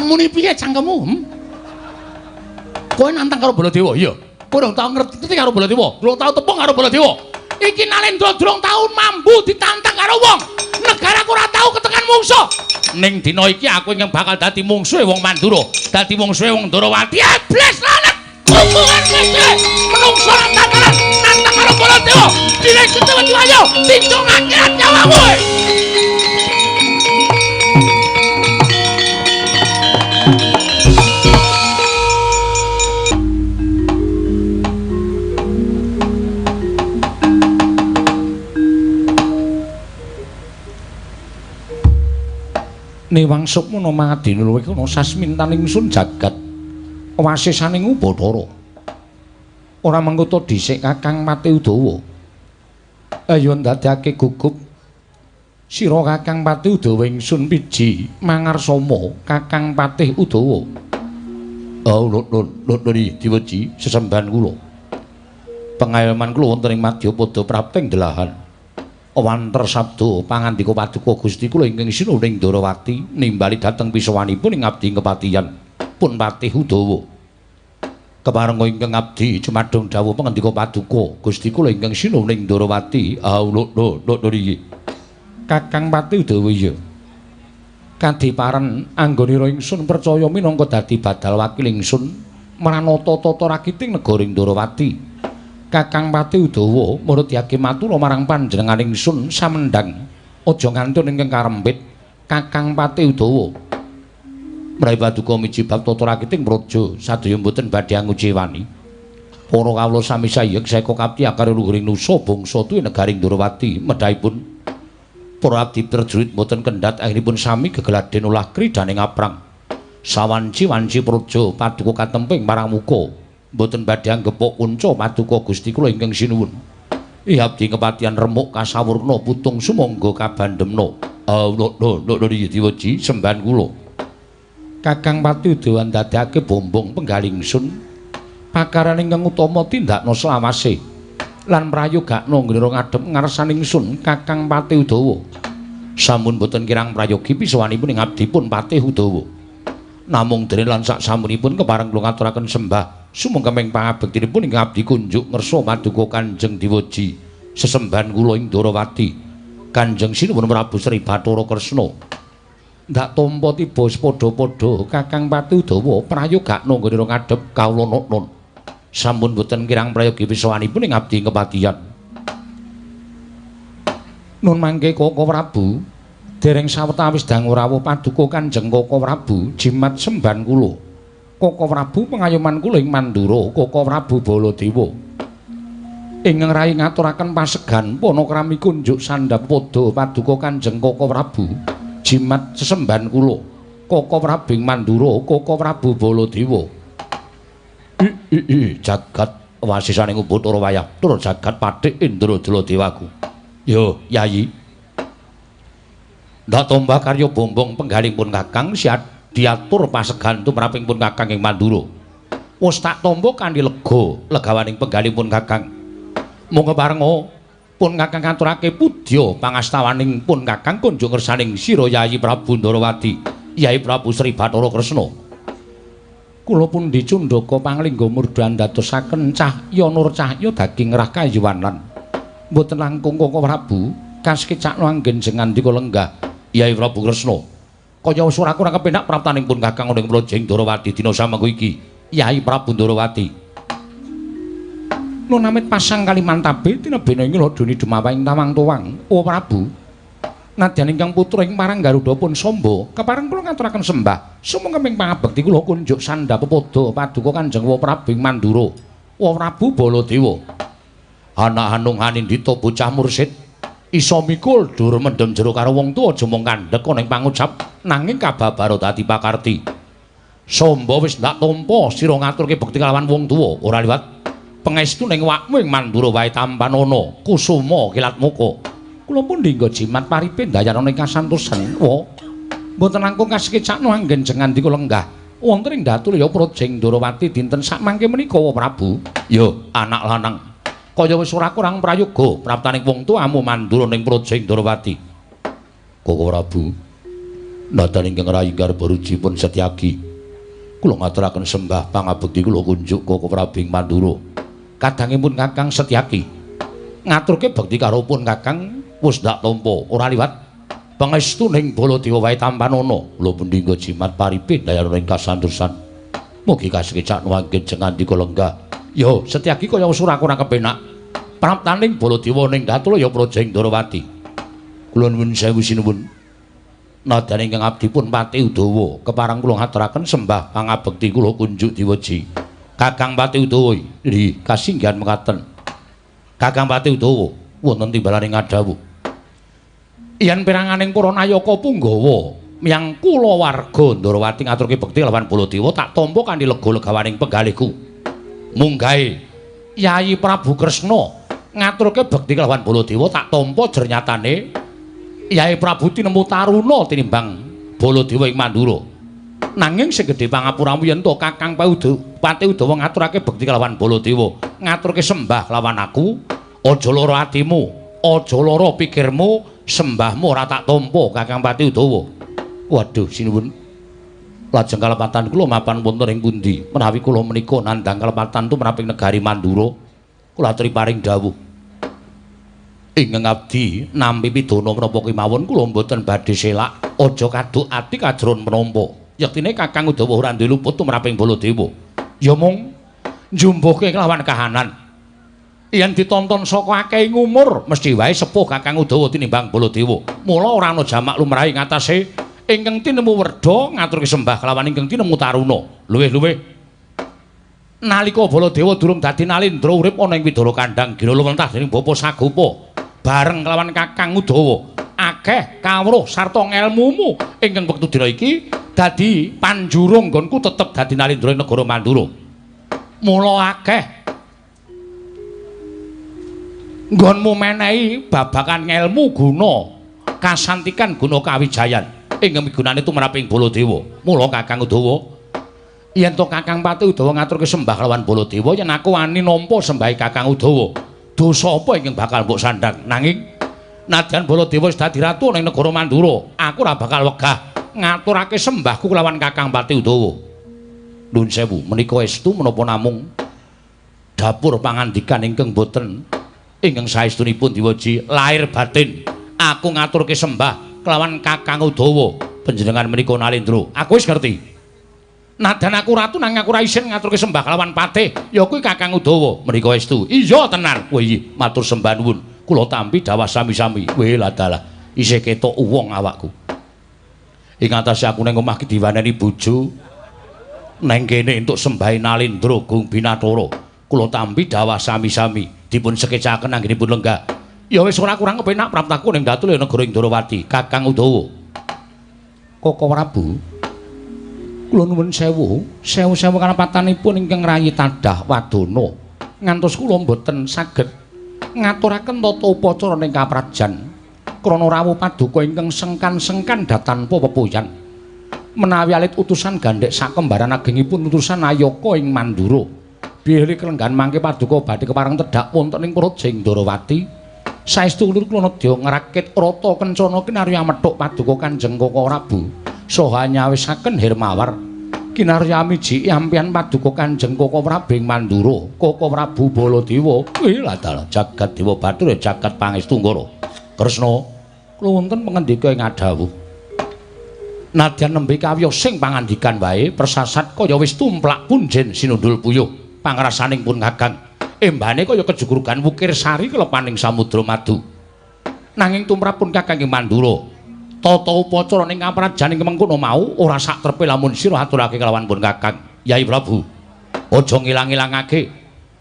Muni piye cangkemmu? Kowe nantang karo Baladewa? Iya. Kowe durung tau ngerti karo Baladewa, durung tau tepung karo Baladewa. Iki Nalendra durung tau mambu ditantang karo wong. Negaraku ora tau ketekan mungsuh. Ning dina iki aku ingkang bakal dadi mungsuhe wong Mandura, dadi mungsuhe wong Ndorowati. Iblis lanet. Hubungan kece. Menungso ora takaran nantang karo Baladewa. Dile ketemu ayo tinjung akhirat nyawamu. Newang sukmana mangadina luwih kana sasmintaning ingsun jagat wasisaning Ubathara. Ora mangkota dhisik Kakang Patih Udawa. Ayo ndadekake gugup sira Kakang Patih Udawa ingsun piji mangarsama Kakang Patih Udawa. Oh lho diweji sesembahan kula. Pengayoman kula wonten ing Madyapada prapting delahan. Wanter sabda pangandika paduka Gusti kula ingkang sinuwun ing Ndorowati nimbali dhateng pisawanipun ing abdi kepatihan pun Patih Udawa. Keparenga ingkang abdi jumadung dawuh pangandika paduka Gusti kula ingkang sinuwun ing Ndorowati. Lho iki. Kakang Patih Udawa iya. Kadiparen anggonira ingsun percaya minangka dadi badal wakil ingsun mranata tata rakiting negara ing Ndorowati. Kakang Patih Udawa murutyake matur marang panjenengan ingsun samendhang aja ngantun ingkang karempit Kakang Patih Udawa. Mraih paduka miji bab tata rakiting praja sadaya mboten badhe angucewani. Para kawula sami sayek seka kapti akare luhuring nusa bangsa tuwi negaring Ndorowati medhahipun para abdi prajurit mboten kendhat akhiripun sami gegeladen olah kridaning aprang. Sawanci-wanci praja paduka katemping marang muka. Mboten badhe anggepuk kunca paduka Gusti kula ingkang sinuwun. Ih abdi kepatihan remuk kasawurna putung sumangga kabandemna. Lho diweji sembahan kula. Kakang Patih Udawa ndadekake bombong penggalih ingsun. Pakaran ingkang utama tindakna selawase lan prayogakna ngira ngadhep ngarsaning ingsun Kakang Patih Udawa. Sampun boten kirang prayogi pisawanipun ing abdi pun Patih Udawa. Namung dene lan sak samunipun kepareng kula ngaturaken sembah sumangga ming pangabektinipun ing abdi kunjuk ngersa paduka Kanjeng Diweji sesembahan kula ing Ndorowati. Kanjeng Sinuwun Prabu Sri Bathara Kresna. Ndak tampa tiba padha-padha Kakang Patih Udawa prayogakna ngira ngadhep kawula nun. Sampun boten kirang prayogi pisawanipun ing abdi kepatihan. Nun mangke Koko Prabu dereng sawetawis dangu rawuh paduka Kanjeng Koko Prabu jimat sembahan kula. Koko Prabu pengayoman kula ing Mandura, Koko Prabu Baladewa. Ingkang rai ngaturaken pasegan panakrami kunjuk sandhap padha paduka Kanjeng Koko Prabu jimat sesembahan kula. Koko Prabu ing Mandura, Koko Prabu Baladewa. Jagat wasisaning Ubathara wayah tur jagat pathik Indra Jaladewaku. Yo, Yayi. Ndak tombah karya bombong penggalih pun Kakang siap diatur pasegan tumraping pun Kakang ing Mandura. Wis tak tampa kanthi lega legawaning penggalih pun Kakang. Monggo parenga pun Kakang ngaturake pudya pangastawaning pun Kakang kunjung ngersaning sira Yayi Prabu Ndorowati, Yayi Prabu Sri Bathara Kresna. Kula pundi cundhaka panglingga murda ndadosaken cahya nur cahya daging rah kayuwanan. Mboten langkung Koko Prabu kasekecakno anggen jengandika lenggah Yayi Prabu Kresna. Kaya wis ora kurang kepenak praptaning pun Kakang ing Praja Ndorowati dina samangko iki Yayi Prabu Ndorowati. Nun amit pasang kalimantabe tinebena ing ladoni dumawaing tawang tuwang. O Prabu, nadyan ingkang putra ing parang Garuda pun Samba kepareng kula ngaturaken sembah sumangga ming pangabekti kula kunjuk sandhap pepadha paduka Kanjeng Wa Prabu ing Mandura. Wa Prabu Baladewa. Anak hanung hanindita bocah mursid iso mikul dur mendem jero karo wong tuwa aja mung kandhek ana ing pangucap nanging kababaro dadi pakarti. Samba wis ndak tampa sira ngaturke bekti kalawan wong tuwa ora liwat pangestu ning wakmu ing Mandura wae tampanana kusuma kilatmuka. Kula pun dinggo jimat paripe ndayana ing kasantosan. Wa mboten langkung kasekecakno anggen jengandika lenggah wonten ing Datulya Praja ing Ndorowati dinten sakmangke menika Wa Prabu. Yo anak lanang kaya wis ora kurang prayoga praptaning wong tuamu Mandura ning Praja ing Ndorowati. Koko Prabu, Nadyan ingkang rayi garba rucipun Setyaki, kula ngaturaken sembah pangabekti kula kunjuk Koko Prabu ing Mandura. Kadangipun Kakang Setyaki ngaturke bekti karo pun Kakang wis ndak tampa ora liwat pangestuning Baladewa wae tampanana. Kula pundhingga jimat paripih dayana ing kasandursan. Mugi kasekecak nuwangken jengandika lenggah. Yo Setyaki kaya wis ora kurang kepenak. Praptaning Baladewa ning Datulaya Praja ing Ndorowati. Kula nuwun sewu sinuwun. Nadyan ingkang abdi pun Pati Udawa kepareng kula ngaturaken sembah pangabekti kula kunjuk diweji. Kakang Pati Udawa nggih kasinggihan mekaten. Kakang Pati Udawa wonten timbalaning ngadhawuh. Yen peranganing para nayaka punggawa miyang kulawarga Ndorowati ngaturke bekti lawan Baladewa tak tampa kanthi lega-legawaning penggalihku. Munggahe Yayi Prabu Kresna ngaturke bekti kelawan Baladewa tak tampa jernyatane Yayi Prabu tinemu taruna tinimbang Baladewa ing Mandura. Nanging sing gedhe pangapuramu yen to Kakang Pati Udawa ngaturake bekti kelawan Baladewa, ngaturke sembah lawan aku, aja lara atimu, aja lara pikirmu, sembahmu ora tak tampa Kakang Pati Udawa. Waduh sinuwun. Lajeng kalepatan kula mapan wonten ing pundi? Menawi kula menika nandhang kalepatan tumraping negari Mandura, kula aturi paring dawuh. Ingkang abdi nampi pidana menapa kemawon kula mboten badhe selak, aja kaduk ati kajron menampa. Yektine Kakang Udawa ora duwe luput tumraping Baladewa. Ya mung njumbuhke kelawan kahanan. Yen ditonton saka akeh umur mesti wae sepuh Kakang Udawa tinimbang Baladewa. Mula ora ana jamak lumrahe ngatasé ingkang tinemu werda ngaturke sembah kelawan ingkang tinemu taruna. Luwih-luwih nalika Baladewa durung dadi nalindra urip ana ing Widara Kandhang gira luwentah dening Bapa Sagopa bareng kelawan Kakang Udawa akeh kawruh sarta ngelmumu ingkang wektu dina iki dadi panjurung nggonku tetep dadi nalindra ing negara Mandura. Mula akeh nggonmu menehi babagan ngelmu guna kasantikan guna kawijayan ingkang migunane tumraping Baladewa. Mula Kakang Udawa yen to Kakang Pati Udawa ngaturke sembah kelawan Baladewa yen aku wani nampa sembahe Kakang Udawa, dosa apa ingkang bakal mbok sandhang? Nanging nadyan Baladewa wis dadi ratu ning negara Mandura, aku ora bakal wegah ngaturake sembahku kelawan Kakang Pati Udawa. Nuwun sewu, menika estu menapa namung dapur pangandikan ingkang boten ingkang saestunipun diweji lahir batin. Aku ngaturke sembah kelawan Kakang Udawa. Panjenengan menika nalindra. Aku wis ngerti. Nadyan aku ratu nanging aku ora isin ngaturke sembah kelawan patih, ya kuwi Kakang Udawa. Menika estu. Iya tenan. Wih, matur sembah nuwun. Kula tampi dawah sami-sami. Wih ladalah, isih ketok wong awakku. Ing atase aku ning omah ki diwaneni bojo. Neng kene entuk sembahe nalindra Gung Binathara. Kula tampi dawah sami-sami. Dipun sekecaken anggenipun lenggah. Ya wis ora kurang kepenak praptaku ning Datulaya negara ing Ndorowati, Kakang Udawa. Koko Prabu, kula nuwun sewu, sewu-sewu kalepatanipun ingkang rayi tadah wadana. Ngantos kula mboten saged ngaturaken tata upacara ning kaprajan krana rawuh paduka ingkang sengkan-sengkan datanpa pepuyan. Menawi alit utusan gandhek sakembaran agengipun utusan Nayaka ing Mandura. Bilih kelenggahan mangke paduka badhe kepareng tedhak wonten ing Praja ing Ndorowati. Saestu kula nedya ngrakit rata kencana kinarya methuk paduka Kanjeng Koko Prabu saha nyawisaken Hermawar kinarya miji ampihan paduka Kanjeng Koko Prabu ing Mandura. Koko Prabu Baladewa. Wih ladalah jagat dewa bathara jagat pangestu Nggara. Kresna kula wonten pangendika ing adhawuh. Nadyan nembe kawiyos sing pangandikan wae persasat kaya wis tumplak punjen sinundul puyuh pangrasaning pun Kakang. Embane kaya kejugrugan wukir sari kelepaning samudra madu. Nanging tumrap pun Kakang ing Mandura, tata upacara ning kaprajan ing mengkono mau ora sak trepe lamun sira aturake kelawan pun Kakang. Yai Prabu, aja ngilang-ilangake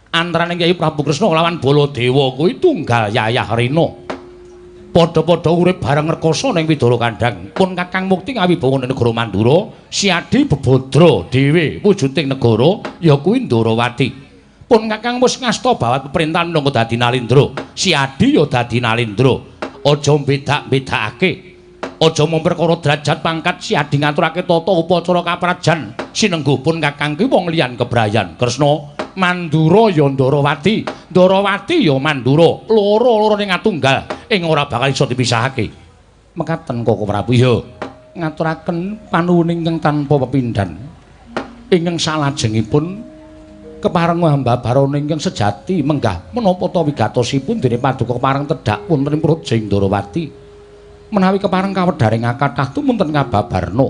antaraning Yai Prabu Kresna kelawan Baladewa kuwi tunggal yayah rina. Padha-padha urip bareng rekasa ning Widara Kandhang. Pun Kakang mukti ngawibawa ning negara Mandura, siadi bebadra dhewe wujuding negara ya kuwi Ndorowati. Pun Kakang wis ngasta bawat peperintahan minangka dadi nalindra. Siadi ya dadi nalindra. Aja bedak-bedakake. Aja mung perkara derajat pangkat siadi ngaturake tata upacara kaprajan. Sinengguh pun Kakang ki wong liyan kebrayan. Kresna, Mandura ya Ndorowati, Ndorowati ya Mandura. Loro-lorone ngatunggal ing ora bakal iso dipisahake. Mekaten Koko Prabu. Iya. Ngaturaken panuwun ingkang tanpa pepindhan. Ingkang salajengipun kepareng hamba barana ingkang sejati menggah menapa ta wigatosipun dene paduka kepareng tedhak wonten ing Praja Ndrawati. Menawi kepareng kawedharing kathah tumunten kababarna.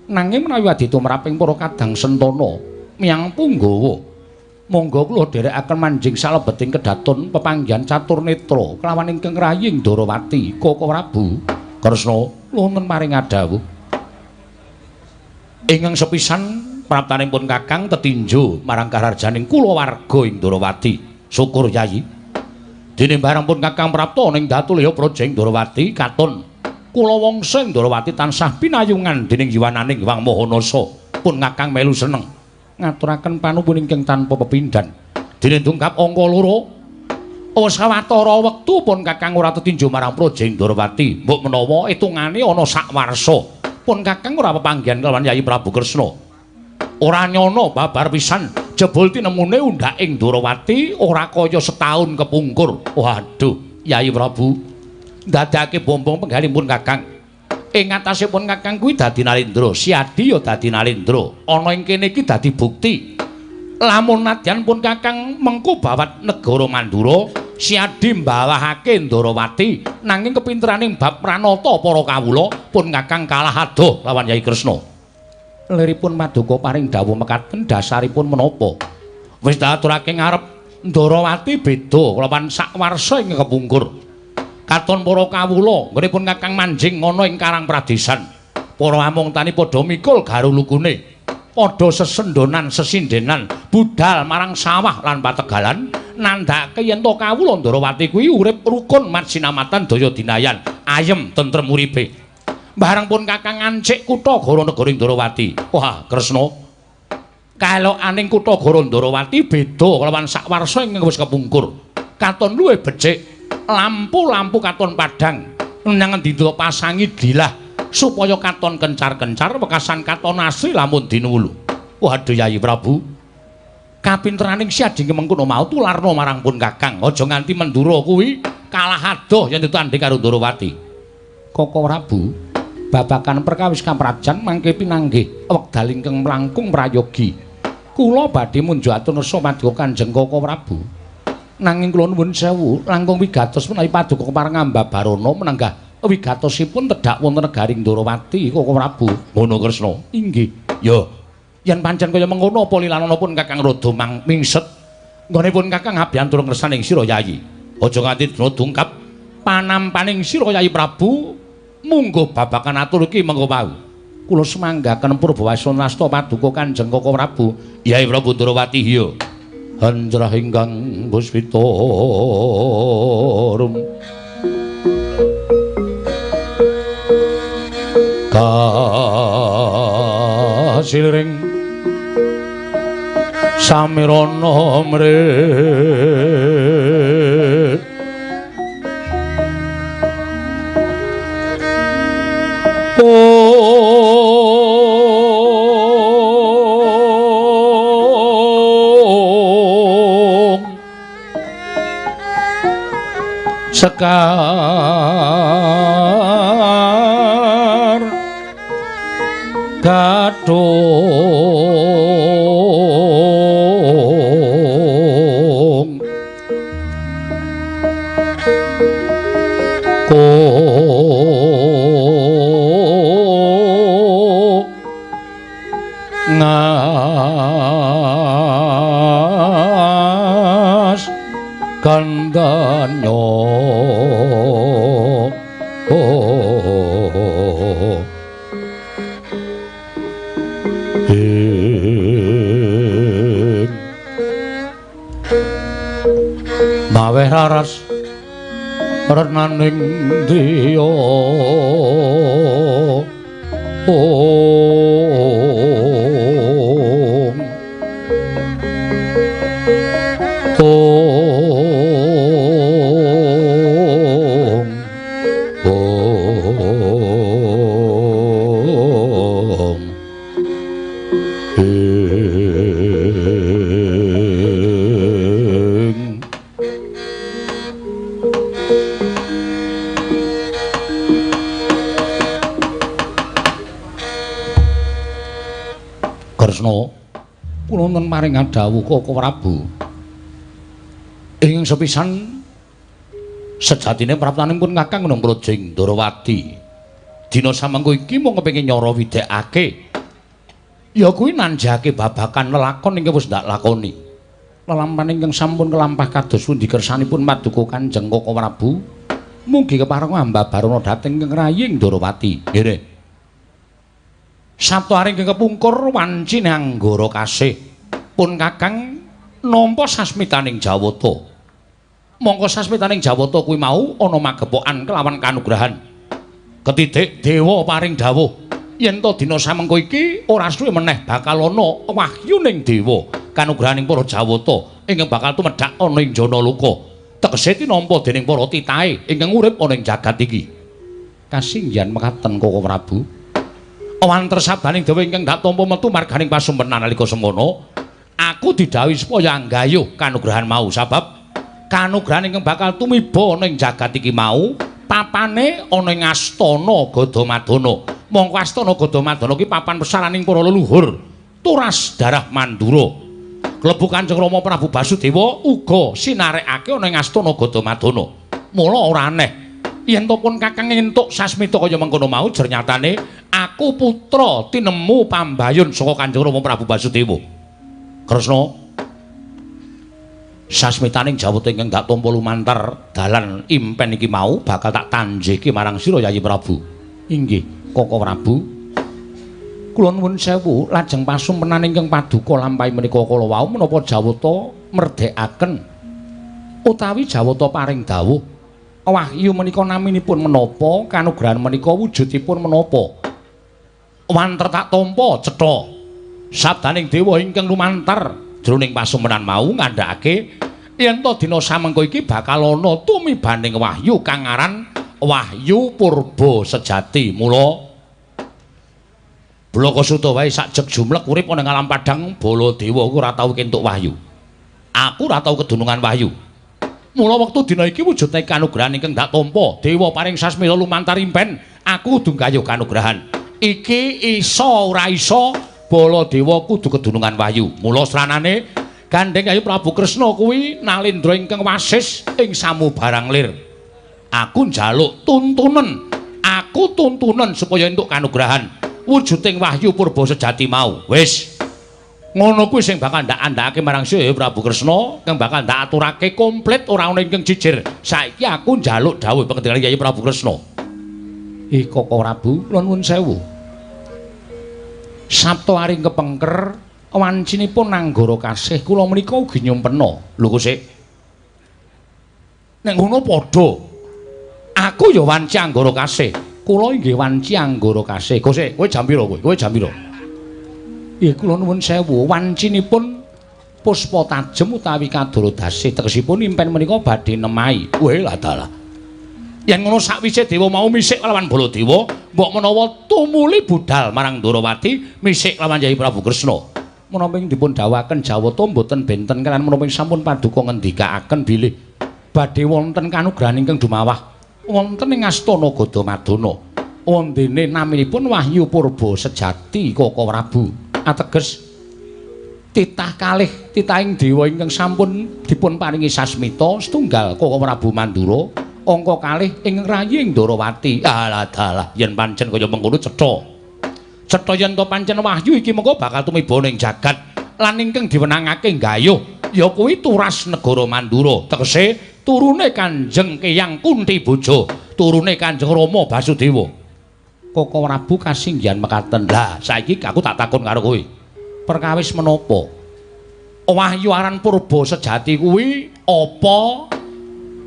Nanging menawi adi tumraping para kadang sentana miyang punggawa, monggo kula dherekaken manjing salebeting kedaton pepanggihan catur netra kelawan ingkang rayi Ndrawati Koko Prabu. Kresna wonten paring adhawuh. Ingkang sepisan praptanipun Kakang tetinju marang karajaning kulawarga ing Ndrawati. Syukur Yayi. Dene bareng pun Kakang prapta ning Datulaya Praja Ndrawati katon kula wangsa Ndrawati tansah pinayungan dening jiwananing Hyang Maha Nasa. Pun Kakang melu seneng ngaturaken panuwun ingkang tanpa pepindhan. Dene dungkap angka 2. Wis sawetara wektu pun Kakang ora tetinju marang Praja Ndrawati. Mbok menawa etungane ana sak warsa. Pun Kakang ora pepanggihan kelawan Yayi Prabu Kresna. Ora nyono babar pisan jebul tinemune undhaking Ndrawati ora kaya setahun kepungkur. Waduh, Yayi Prabu ndadekake bombong penggalipun Kakang. Ing ngatasipun Kakang kuwi dadi Narendra, Siadi ya dadi Narendra. Ana ing kene iki dadi bukti. Lamun nadyan pun Kakang mengku bawat negara Mandura, Siadi mbawahake Ndrawati, nanging kepinteraning bab pranata para kawula pun Kakang kalah adoh lawan Yayi Kresna. Liripun paduka paring dawuh mekaten dasaripun menapa? Wis diaturake ngarep Ndrawati beda kelawan sakwarsa ing kepungkur. Katon para kawula nggenipun Kakang manjing ana ing Karang Pradesan. Para amung tani padha mikul garulukune. Padha sesendonan sesindenan budal marang sawah lan pategalan nandhake yen to kawula Ndrawati kuwi urip rukun matsinamatan daya dinayan ayem tentrem uripe. Bareng pun Kakang ngancik kutha Goro negara Ndrawati. Wah, Kresna. Kaelokaning kutha Goro Ndrawati beda kelawan sakwarsa ingkang wis kepungkur. Katon luwih becik. Lampu-lampu katon padhang nang endi pasangi dilah supaya katon kencar-kencar wekasan katon asri lamun dinuwulu. Waduh Yayi Prabu. Kapinteraning Siadi mengkono mau tularna marang pun Kakang. Aja nganti Mandura kuwi kalah adoh yen ditandhing karo Ndrawati. Koko Prabu, babagan perkawis kaprajan mangke pinanggih wekdal ingkang langkung prayogi. Kula badhe munjuk atur ngersa paduka Kanjeng Koko Prabu. Nanging kula nuwun sewu langkung wigatos menawi paduka kepareng Ambabarana menanggah wigatosipun tedhak wonten negari Ndrawati Koko Prabu. Ngono Kresna. Inggih. Ya, yen pancen kaya mengkono apa lilanana pun Kakang rada mingset. Nggonipun Kakang abyantur ngersaning sira Yayi. Aja nganti dina dungkap panampaning sira Yayi Prabu mungguh babagan atur iki mengko wau. Kula semanggaken purbawasana asta paduka Kanjeng Koko Prabu. Yayi Prabu Ndrawati iya. Hanjrah ingkang puspita rum kasiring samirana mrih sekar gadhung ko ngas kandanyo ing maweh raras renaning driya ong ong ong ing Kresna, kula wonten paring dawuh Koko Prabu. Ing sepisan sejatine praptanipun Kakang Gunung Praja ing Ndorowati. Dina samengko iki mung kepengin nyara widhekake. Ya kuwi nanjake babakan lelakon ingkang wis ndak lakoni. Lelampahan ingkang sampun kelampah kados pundi kersanipun paduka Kanjeng Koko Prabu. Mugi kepareng ambabarana dhateng ing rayi Ndorowati. Nggih. Sabtu hari ingkang kepungkur wancine anggara kasih pun Kakang nampa sasmitaning Jawata. Mongko sasmitaning Jawata kuwi mau ana magepokan kelawan kanugrahan. Ketidik dewa paring dawuh yen to dina samengko iki ora suwe meneh bakal ana wahyuning dewa kanugrahaning para Jawata ingkang bakal tumedhak ana ing Janaloka. Tegese tinampa dening para titahe ingkang urip ana ing jagat iki. Kasinggihan mekaten Koko Prabu. Wanter sabdaning dewa ingkang dak tampa metu marganing pasumpenan nalika semono, aku didhawuhi supaya anggayuh kanugrahan mau sabab kanugrahan ingkang bakal tumiba ana ing jagat iki mau papane ana ing astana Gadamadana. Mongko astana Gadamadana ki papan pesaraning para leluhur turas darah Mandura. Klebu Kanjeng Rama Prabu Basudewa uga sinarekake ana ing astana Gadamadana. Mula ora aneh yen to pun Kakang entuk sasmita kaya mengkono mau jernyatane aku putra tinemu pambayun saka Kanjeng Rama Prabu Basudewa. Kresna, sasmitaning Jawata ingkang dak tampa lumantar dalan impen iki mau bakal tak tanjihke marang sira Yayi Prabu. Inggih, Koko Prabu. Kula nuwun sewu lajeng pasumpenan ingkang paduka lampahi menika kala wau menapa Jawata merdekaken utawi Jawata paring dawuh wahyu menika naminipun menapa, kanugrahan menika wujudipun menapa. Wanter tak tampa cetha sabdaning dewa ingkang lumantar jroning pasumpenan mau ngandhakake yen to dina samengko iki bakal ana tumibaning wahyu kang aran Wahyu Purba Sejati. Mula Blaka Suta wae sak jeg jumlek urip ana ing alam padhang Baladewa ku ora tau kentuk wahyu. Aku ora tau kedunungan wahyu. Mula wektu dina iki wujudne kanugrahan ingkang dak tampa dewa paring sasmita lumantar impen, aku kudu nggayuh kanugrahan. Iki iso ora iso Baladewa kudu kedunungan wahyu. Mula sranane gandeng Yayi Prabu Kresna kuwi nalendra ingkang wasis ing samubarang lir. Aku njaluk tuntunan, aku tuntunan supaya entuk kanugrahan wujuding wahyu purba sejati mau. Wis ngono kuwi sing bakal ndak andhakake marang sira Prabu Kresna, kang bakal ndak aturake komplit ora ana ingkang jijir. Saiki aku njaluk dawuh pangendikane Yayi Prabu Kresna. Koko Prabu, kula nuwun sewu. Sabta aring kepengker wancinipun anggara kasih kula menika ugi nyumpena. Lho kok sik. Nek ngono padha. Aku ya wanci anggara kasih. Kula inggih wanci anggara kasih. Kok sik, kowe jam pira kowe? Kowe jam pira? Nggih, kula nuwun sewu, wancinipun puspa tajem utawi kadara dasih tegesipun impen menika badhe nemahi. Weh lah dalah. Yen ngono sakwise dewa mau misik lawan Baladewa, mbok menawa tumuli budal marang Ndorowati misik lawan Yayi Prabu Kresna. Menapa ing dipun dawuhaken Jawata mboten benten kaliyan menapa sampun paduka ngendikaaken bilih badhe wonten kanugrahan ingkang dumawah wonten ing astana Gadamadana. Wondene naminipun Wahyu Purba Sejati Koko Prabu. Ateges titah kalih titahing dewa ingkang sampun dipun paringi sasmita setunggal Koko Prabu Mandura, angka kalih ing rayi ing Ndorowati. Alah dalah, yen pancen kaya mengkono cetha. Cetha yen to pancen wahyu iki mengko bakal tumiba ning jagat lan ingkang diwenangake nggayuh ya kuwi turas negara Mandura. Tegese turune Kanjeng Kyang Kunti Bojo, turune Kanjeng Rama Basudewa. Koko Prabu kasinggihan mekaten. Lah saiki aku tak takon karo kowe. Perkawis menapa? Wahyu aran purba sejati kuwi apa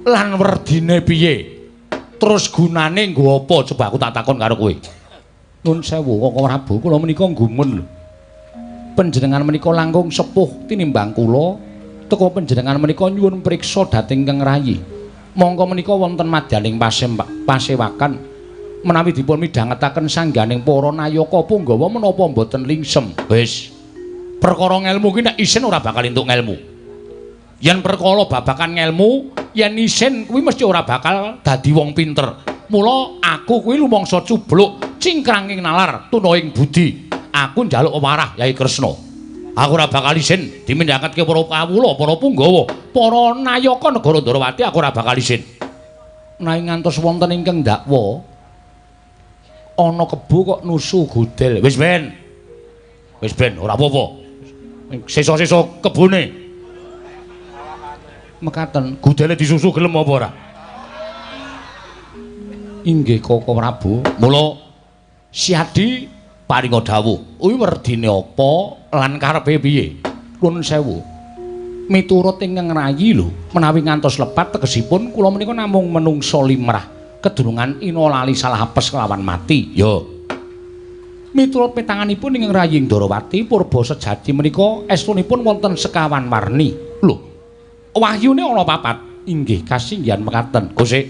lan werdine piye? Terus gunane nggo apa? Coba aku tak takon karo kowe. Nun sewu Koko Prabu, kula menika gumun lho. Panjenengan menika langkung sepuh tinimbang kula. Teka panjenengan menika nyuwun priksa dhateng Kang Rayi. Mongko menika wonten madyaning pasewakan menawi dipun midhangetaken sangganing para nayaka punggawa menapa mboten lingsem. Wis. Perkara ngelmu ki nek isin ora bakal entuk ngelmu. Yen perkara babakan ngelmu, yen isin kuwi mesti ora bakal dadi wong pinter. Mula aku kuwi lumangsa cubluk cingkranging nalar tuna ing budi. Aku njaluk pewarah Yai Kresna. Aku ora bakal isin dimindakake para kawula, para punggawa, para nayaka negara Ndorowati, aku ora bakal isin. Menawi ngantos wonten ingkang ndakwa ana kebo kok nusu gudel. Wis ben. Wis ben, ora apa-apa. Sesa-sesa kebone. Mekaten, gudele disusu gelem apa ora? Inggih Koko Prabu. Mula Siadi paringa dawuh, kuwi werdine apa lan karepe piye? Nuwun sewu. Miturut ingkang rayi lho, menawi ngantos lepat tegesipun kula menika namung menungsa limrah, kedurungan ina lali salah apes kelawan mati. Ya. Miturut petanganipun ingkang rayi Ndorowati purba sejati menika estunipun wonten sekawan warni. Lho, wahyune ana papat. Inggih kasinggihan mekaten. Gusik.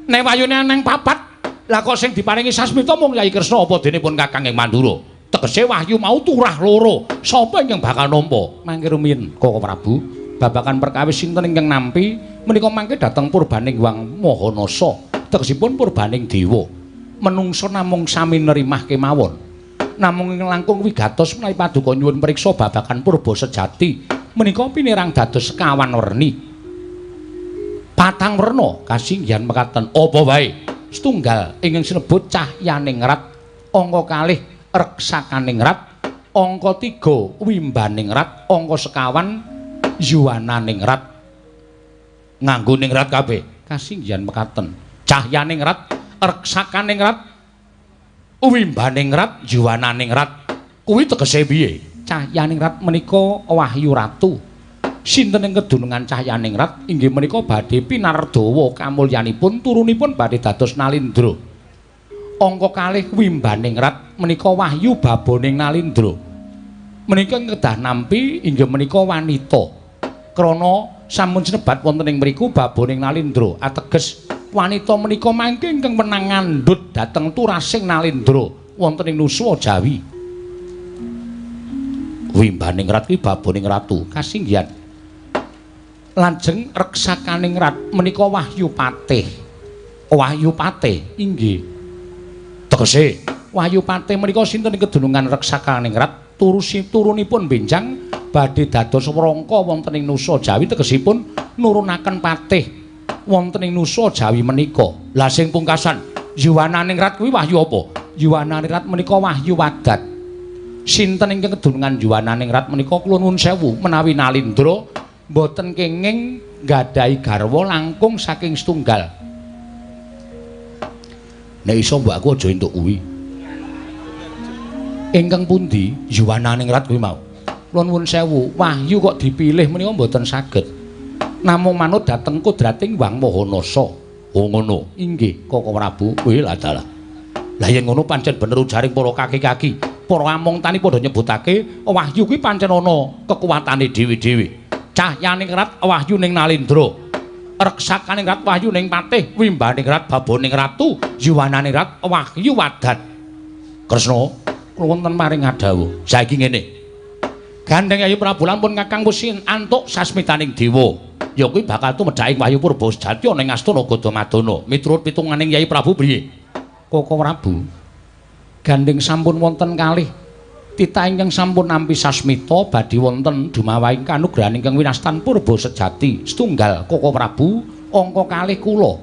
Nek wahyune nang papat, lah kok sing diparingi sasmita mung Yai Kresna apa dene pun Kakang ing Mandura? Tegese wahyu mau turah loro. Sapa ingkang bakal nampa? Mangke rumiyin Koko Prabu, babagan perkawis sinten ingkang nampi menika mangke dhateng purbaning Hyang Mahanasa. Tegesipun purbaning dewa. Menungsa namung sami nerimah kemawon. Namung ing langkung wigatos menawi paduka nyuwun priksa babagan purba sejati menika pinirang dados sekawan werni. Patang werna kasinggihan mekaten. Apa wae? Setunggal ingkang sinebut cahyaning rat, angka kalih reksakaning rat, angka 3 wimbaning rat, angka sekawan yuwananing rat. Nganggo ning rat kabeh. Kasinggihan mekaten. Cahyaning rat, reksakaning rat, wimbaning rat, yuwananing rat. Kuwi tegese piye? Cahyaning rat menika wahyu ratu. Sinten ing kedunungan cahyaning rat inggih menika badhe pinardawa kamulyanipun turunipun badhe dados Nalindra. Angka kalih wimbaning rat menika wahyu baboning Nalindra. Menika kedah nampi inggih menika wanita. Krana sampun sinebat wonten ing mriku baboning Nalindra ateges wanita menika mangke ingkang wenang ngandhut dhateng turasing Nalindra wonten ing Nuswa Jawi. Wimbaning rat kuwi baboning ratu kasinggihan. Lajeng reksakaning rat menika wahyu patih. Wahyu patih inggih. Tegese wahyu patih menika sinten ing kedunungan reksakaning rat turusi turunipun benjang badhe dados wrangka wonten ing Nusa Jawi tegesipun nurunaken patih wonten ing Nusa Jawi menika. Lah sing pungkasan yuwananing rat kuwi wahyu apa? Yuwananing rat menika wahyu wadat. Sinten ingkang kedunungan yuwananing rat menika kula nuwun sewu menawi Nalindra mboten kenging nggadahi garwa langkung saking setunggal. Nek iso mbok aku aja entuk kuwi. Ingkang pundi yuwananing rat kuwi mau? Kula nuwun sewu, wahyu kok dipilih menika mboten saged. Namung manut dhateng kodrating Hyang Mahanasa. Oh ngono. Inggih, Koko Prabu. Kuwi lah dalah. Lah yen ngono pancen bener ujaring para kaki-kaki, para among tani padha nyebutake wahyu kuwi pancen ana kekuatane dhewe-dhewe. Cahyaning rat wahyu ning Nalindra, reksakaning rat wahyu ning patih, wimbaning rat baboning ratu, yuwananing rat wahyu wadat. Kresna, kula wonten maring ngadhawuh. Saiki ngene. Gandeng Yayi Prabu lampun Kakang wis antuk sasmitaning dewa. Ya kuwi bakal tumedhaking wahyu purba sejati ana ing astana Gadamadana. Miturut pitunganing Yayi Prabu piye? Koko Prabu, gandeng sampun wonten kalih titah ingkang sampun nampi sasmita badhe wonten dumawahing kanugrahan ingkang winastan purba sejati setunggal Koko Prabu angka kalih kula.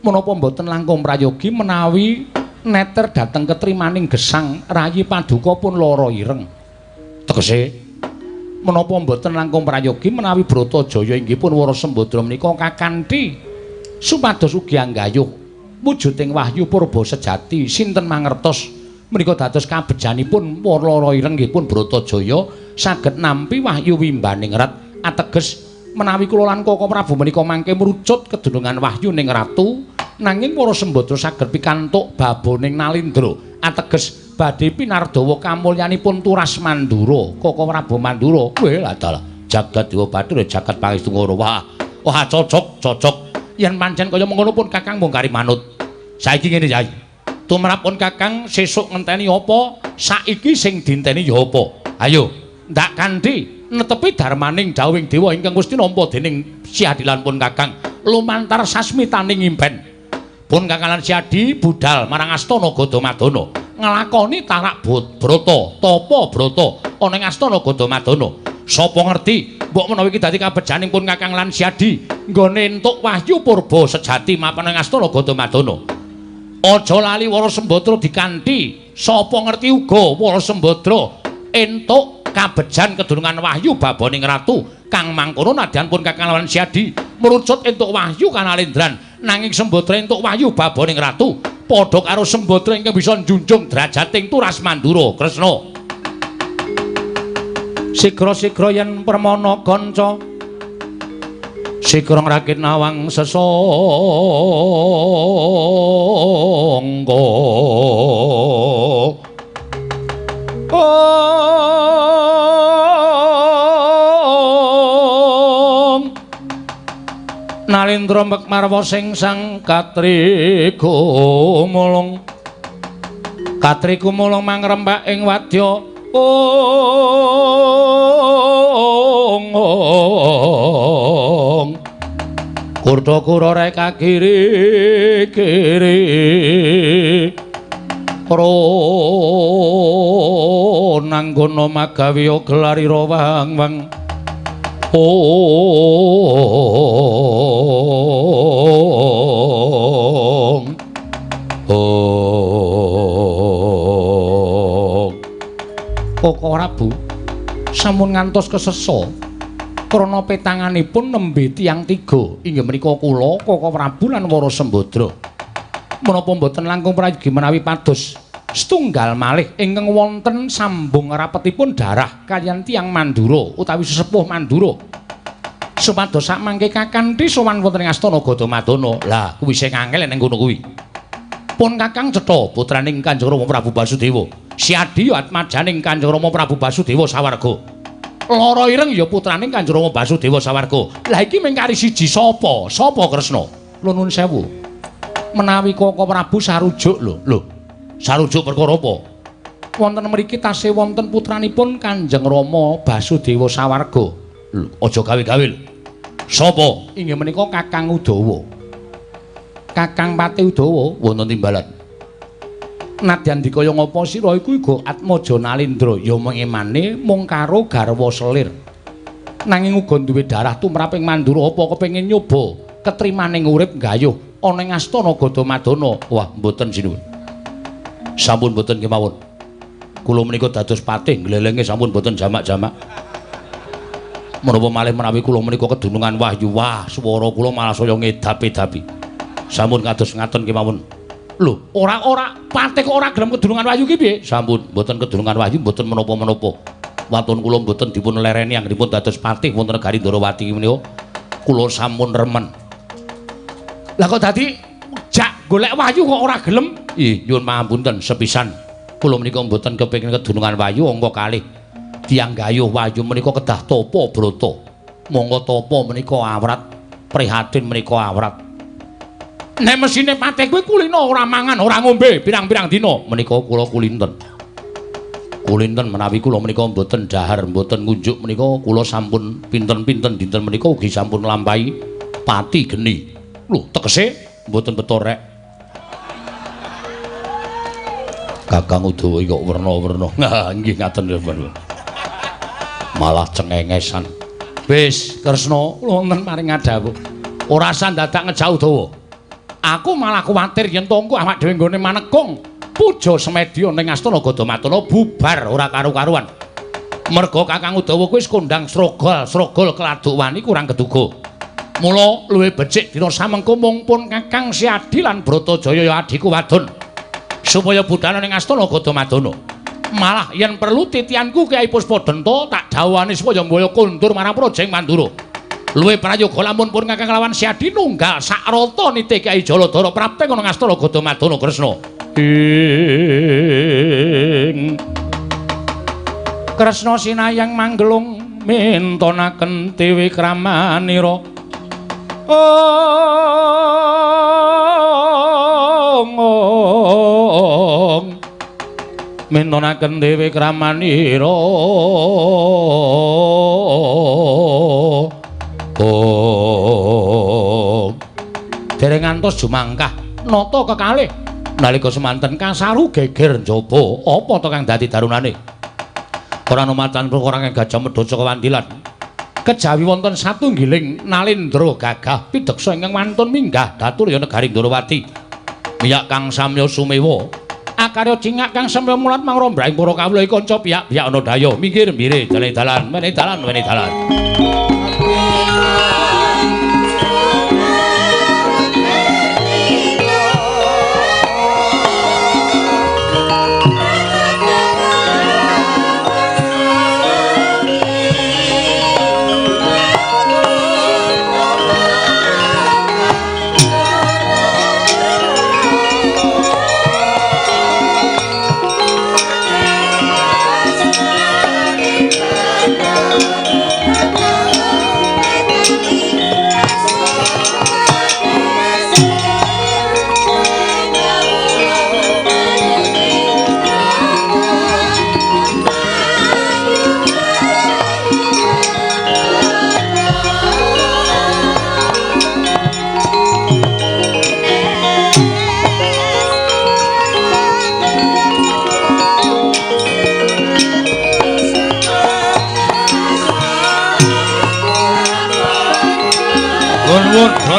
Menapa mboten langkung prayogi menawi neter dhateng ketrimaning gesang rayi paduka pun lara ireng. Tegese menapa mboten langkung prayogi menawi Bratajaya inggih pun Wara Sembadra menika kakanthi supados ugi anggayuh wujuding wahyu purba sejati sinten mangertos menika dados kabejanipun lara ireng nggih pun Bratajaya saged nampi wahyu wimbaning rat ateges menawi kula lan Koko Prabu menika mangke mrucut kedunungan wahyu ning ratu nanging Wara Sembadra saged pikantuk baboning Nalindra ateges badhe pinardawa kamulyanipun turas Mandura Koko Prabu Mandura. Kowe lah dalah jagat dewa bathara jagat pangestu ngoro. Wah wah cocok cocok yen pancen kaya mengkono pun Kakang mung kari manut. Saiki ngene Yai, tumrap pun Kakang sesuk ngenteni apa, saiki sing dinteni ya apa. Ayo ndak kanthi netepi darmaning dawuhing dewa ingkang wis tinampa dening Siadi lan pun Kakang lumantar sasmitaning impen. Pun Kakang lan Siadi budal marang astana Gadamadana. nglakoni tarak brata, tapa brata ana ing astana Gadamadana. Sapa ngerti mbok menawa iki dadi kabejaning pun Kakang lan Siadi nggone entuk wahyu purba sejati mapan ing astana Gadamadana. Aja lali Wara Sembadra dikanthi, sapa ngerti uga Wara Sembadra entuk kabejan kedunungan wahyu babaning ratu kang mangkono nadyan pun Kakang lan Siadi merucut entuk wahyu kanalendran, nanging Sembadra entuk wahyu babaning ratu padha karo Sembadra ingkang bisa njunjung drajating turas Mandura. Kresna sigra-sigra yen permana kanca sigra ngrakit nawang sesangka. Om Nalendra mek marwa sing sang katri gumulung, katri gumulung mangrembak ing wadya. Ong kurda-kura reka kiri kiri ro nanggono magawe gelarira wang-wang. Ong ong Koko Prabu sampun ngantos kesesa krana petanganipun nembe tiyang tiga inggih menika kula Koko Prabu lan Wara Sembadra. Menapa mboten langkung prayogi menawi pados setunggal malih ingkang wonten sambung rapetipun darah kaliyan tiyang Mandura utawi sesepuh Mandura supados sakmangke kakanthi sowan wonten ing astana Gadamadana. Lah kuwi sing angel ning kono kuwi. Pun Kakang cetha putraning Kanjeng Rama Prabu Basudewa. Siadi ya atmajaning Kanjeng Rama Prabu Basudewa sawarga. Lara ireng ya putraning Kanjeng Rama Basudewa sawarga. Lah iki mung kari siji sapa? Sapa Kresna? Lho nuwun sewu. Menawi Koko Prabu sarujuk lho. Lho, sarujuk perkara apa? Wonten mriki tasih wonten putranipun Kanjeng Rama Basudewa sawarga. Lho, aja gawe-gawe lho. Sapa? Inggih menika Kakang Udawa. Kakang Pati Udawa wonten timbalan. Nadyan dikaya ngapa sira iku uga Atmaja Nalendra ya mengemane mung karo garwa selir. Nanging uga duwe darah tumrap ing Mandura, apa kepengin nyoba ketrimaning urip gayuh ana ing astana Gadamadana. Wah, mboten sinuwun. Sampun mboten kemawon. Kula menika dados patih glelenge sampun mboten jamak-jamak. Menapa malih menawi kula menika kedunungan wahyu, wah swara kula malah saya ngedap-edapi. Sampun kados ngaten kemawon. Lho, ora-ora patih kok ora gelem kedunungan wahyu ki piye? Sampun mboten kedunungan wahyu mboten menapa-menapa. Waton kula mboten dipun lereni anggenipun dados patih wonten negari Ndorowati menika. Kula sampun remen. Lah kok dadi jak golek wahyu kok ora gelem? Ih, nyuwun pangapunten sepisan. Kula menika mboten kepengin kedunungan wahyu angka kalih. Tiyang gayuh wahyu menika kedah tapa brata. Monggo tapa menika awrat, prihatin menika awrat. Nek mesine patih kuwi kulina ora mangan, ora ngombe pirang-pirang dina. Menika kula kulinten. Kulinten menawi kula menika mboten dahar, mboten ngunjuk menika kula sampun pinten-pinten dinten menika ugi sampun nglampahi pati geni. Lho, tegese mboten beto rek. Kakang Udawa iki kok werna-werna. Nah, nggih ngaten lho. Malah cengengesan. Wis, Kresna, kula wonten paring ngadhawuh. Ora usah dadak ngejak Udawa. Aku malah kuwatir yen tongko awak dhewe nggone manekung puja semedya ning astana Gadamadana bubar ora karu-karuan. Merga Kakang Udawa kuwi wis kondang srogol-srogol keladuk wani kurang keduga. Mula luwih becik dina samengko mung pun Kakang Siadi lan Bratajaya ya adhiku wadon supaya budal ning astana Gadamadana. Malah yen perlu titianku Kyai Puspadenta tak dhawuhane supaya mbaya kondur marang Praja Mandura. Luwih prayoga lamun pun Kakang lawan Siadi nunggal sakrata niti Kyai Jaladara prapte ana astana Gadamadana Kresna. Ing Kresna sinayang manggelung mintonaken dewi kramanira. Ong ong mintonaken dewi kramanira. Oh, dereng ngantos jumangkah nata kekalih Nalika semanten kasaru geger njaba, apa to kang dadi darunane? Ora ana macan perkara kang Gajah Mada saka wandilan. Kejawi wonten satunggiling nalendra gagah pideksa ingkang wantun minggah daturya negari Ndorowati. Miyak kang samya sumewa, akarya cingak kang samya mulat mangrombrahing para kawula kanca piyak-piyak ana daya minggir mbire dalan dalan mene dalan mene dalan.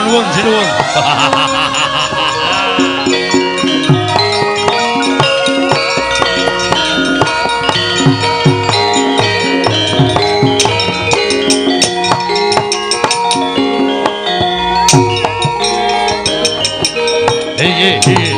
Nuwun sinuwun. Iya, iya.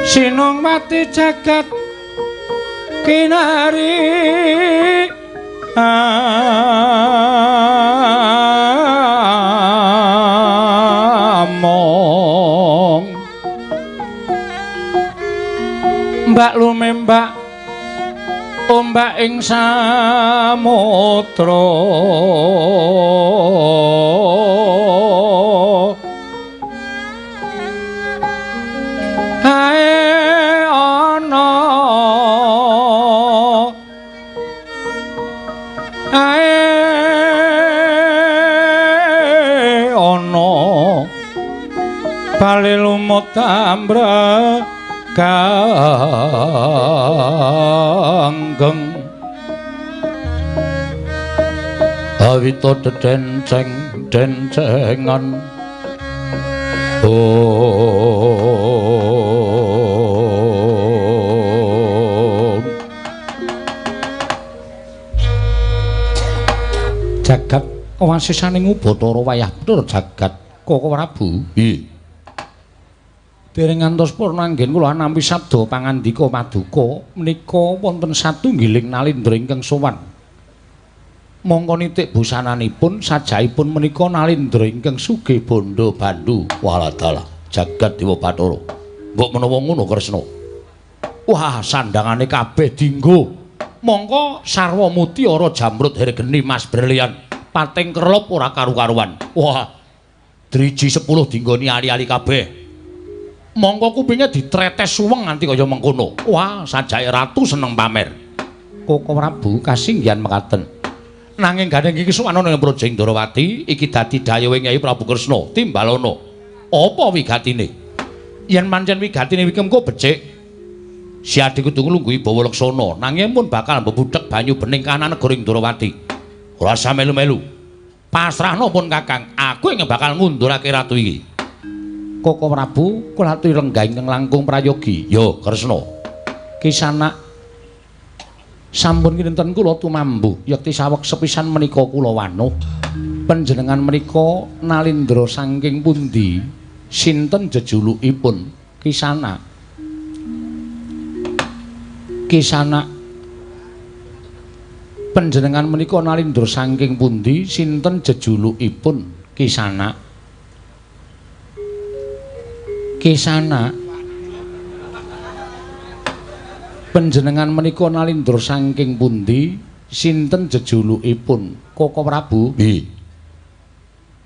Sinongwati jagat kinari among mbak lumembak ombak ing samudra hae ana hae ana bali lumut ambrek ganggeng awita dedenceng dencengan om jagat wasisaning Ubathara wayah tur jagat Koko Prabu. Nggih. Dereng ngantos purna anggen kula nampi sabda pangandika paduka menika wonten satunggiling nalindra ingkang sowan. Mongko nitik busananipun sajaipun menika nalindra ingkang sugih bondo bandu. Waladalah jagat Dewa Bathara. Mbok menawa ngono Kresna. Wah, sandangane kabeh dinggo. Mongko sarwa mutiara jamrud hergeni mas berlian pating kerlop ora karu-karuan. Wah, driji 10 dinggoni ali-ali kabeh. Mongko kupinge ditretes suweng nganti kaya mengkono. Wah, sajake ratu seneng pamer. Koko Prabu kasinggihan mekaten. Nanging gandeng iki suwanana ing Praja Ndrawati iki dadi dayuhe Kyai Prabu Kresna timbalana. Apa wigatine? Yen pancen wigatine iki mengko becik, si adi kudu nglungguhi Bawa Laksana, nanging pun bakal mbebudhek banyu bening kahanan negara Ndrawati. Ora usah melu-melu. Pasrahno pun Kakang, aku ingkang bakal ngundurake ratu iki. Koko Prabu kula aturi lenggah ingkang langkung prayogi. Ya, Kresna. Kisanak sampun kinten kula tumambuh yekti saweg sepisan menika kula wanuh. Panjenengan menika nalindra saking pundi? Sinten jejulukipun? Kisanak. Kisanak panjenengan menika nalindra saking pundi? Sinten jejulukipun? Kisanak. Kisanak panjenengan menika nalindra saking pundi? Sinten jejulukipun? Koko Prabu. Nggih.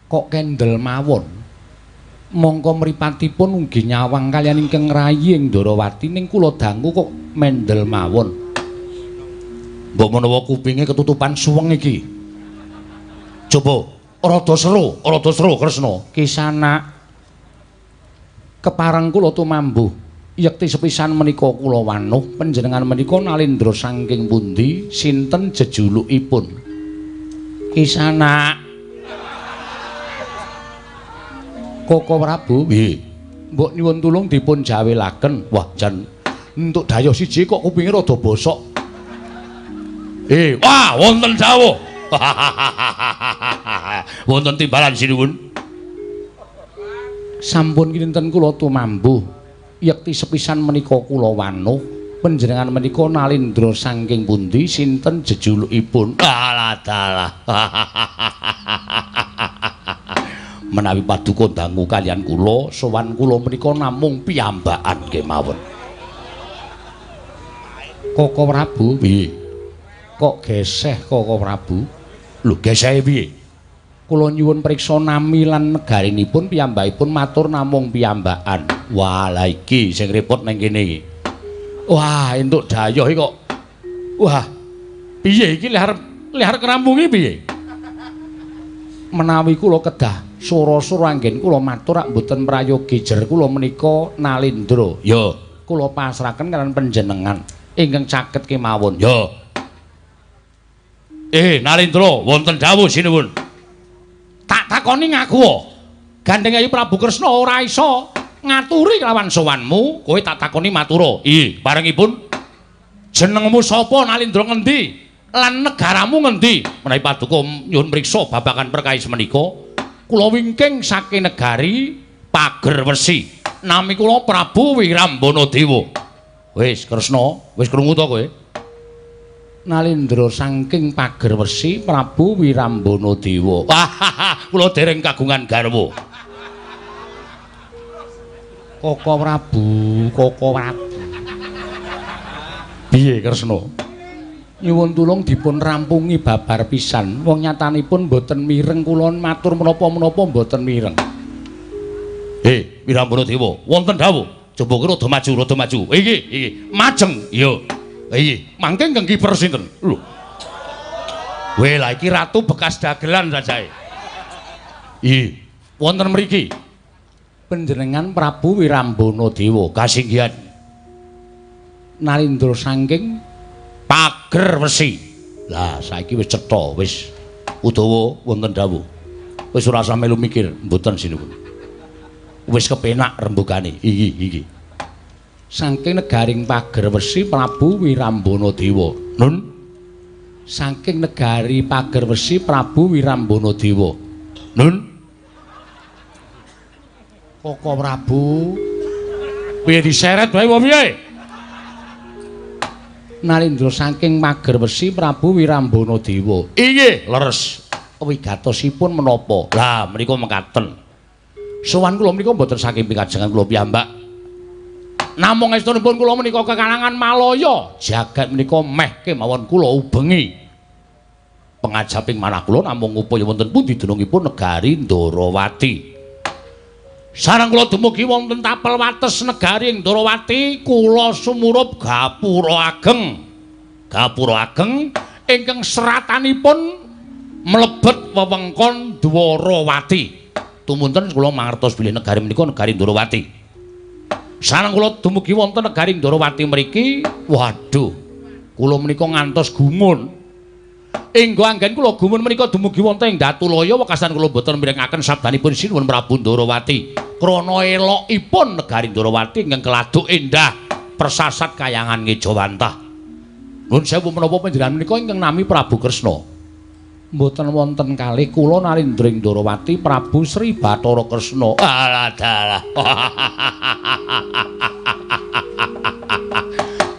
Kok kendel mawon? Mongko mripatipun ugi nyawang kaliyan ingkang rayi ing Ndrawati ning kula dangu kok mendel mawon. Mbok menawa kupinge ketutupan suweng iki. Coba rada seru Kresna. Kisanak kepareng kula tumambuh yekti sepisan menika kula wanuh panjenengan menika nalindra saking pundi? Sinten jejulukipun? Kisanak. Koko Prabu. Nggih. Mbok nyuwun tulung dipun jawelaken. Wah, jan entuk dayuh siji kok kupinge rada bosok. Wah, wonten dawuh. Wonten timbalan sinuwun. Sampun kinten kula tumambuh yekti sepisan menika kula wanuh panjenengan menika nalindra saking pundi? Sinten jejulukipun? Alah dalah. Menawi paduka dangu kaliyan kula, sowan kula menika namung piyambakan kemawon. Koko Prabu. Piye? Kok geseh Koko Prabu? Lho, gesehe piye? Kula nyuwun priksa nami lan negarinipun piyambakipun matur namung piyambakan. Wah, lha iki sing repot ning kene iki. Wah, entuk dayuh iki kok. Wah, piye iki lek arep ngrampungi piye? Menawi kula kedah sura-sura anggen kula matur rak mboten prayogi jer kula menika nalindra. Ya, kula pasrahaken kaliyan panjenengan ingkang caket kemawon. Ya. Nalindra wonten dawuh sinuwun. Tak takoni ngaku. Gandeng Kyai Prabu Kresna ora iso ngaturi kelawan sowanmu, kowe tak takoni matura. Iya, barengipun jenengmu sapa, nalindra ngendi? Lan negaramu ngendi? Menawi paduka nyuwun mriksa babagan perkawis menika, kula wingking saking negari Pagerwesi. Nami kula Prabu Wirambana Dewa. Wis Kresna, wis krungu to kowe? Nalindra saking Pagerwesi Prabu Wirambana Dewa. Wah, kula dereng kagungan garwa. Koko Prabu, Koko Prabu. Piye Kresna? Nyuwun tulung dipun rampungi babar pisan. Wong nyatanipun mboten mireng kula matur menapa-menapa mboten mireng. Wirambana Dewa, wonten dawuh. Coba ki rada maju, rada maju. Iki, iki, majeng. Iya. Iki, mangke ingkang kiper sinten? Lho. Weh, lah iki ratu bekas dagelan sajae. Iki, wonten mriki. Panjenengan Prabu Wirambana Dewa kasinggihan. Nalindra saking Pagerwesi. Lah saiki wis cetha, wis Udawa wonten dawuh. Wis ora usah melu mikir, mboten sinuwun. Wis kepenak rembugane. Iki iki. Saking negaring Pagerwesi Prabu Wirambana Dewa. Nun. Saking negari Pagerwesi Prabu Wirambana Dewa. Nun. Koko Prabu. Piye diseret wae apa piye? Nalindra saking Pagerwesi Prabu Wirambana Dewa. Inggih, leres. Wigatosipun menapa? Lah menika mekaten. Sowan kula menika mboten saking pikajengan kula piyambak. Namung estunipun kula menika kekalangan Malaya, jagat menika meh kemawon kula ubengi. Pengajaping manah kula namung upaya wonten pundi dunungipun negari Ndorowati. Sareng kula dumugi wonten tapel wates negari Ndorowati, kula sumurup gapura ageng. Gapura ageng ingkang seratanipun mlebet wewengkon Dwarawati. Tumunten kula mangertos bilih negari menika negari Ndorowati. Sareng kula dumugi wonten negari Ndorowati mriki, waduh, kula menika ngantos gumun. Inggo anggen kula gumun menika dumugi wonten ing Datulaya wekasan kula boten mirengaken sabdanipun Sinuwun Prabu Ndorowati. Krana elokipun negari Ndorowati ingkang keladuk endah persasat kayangan ngejawantah. Nuwun sewu menapa panjenengan menika ingkang nami Prabu Kresna? Mboten wonten kalih kula nalindra ing Ndorowati Prabu Sri Bathara Kresna. Alah dalah.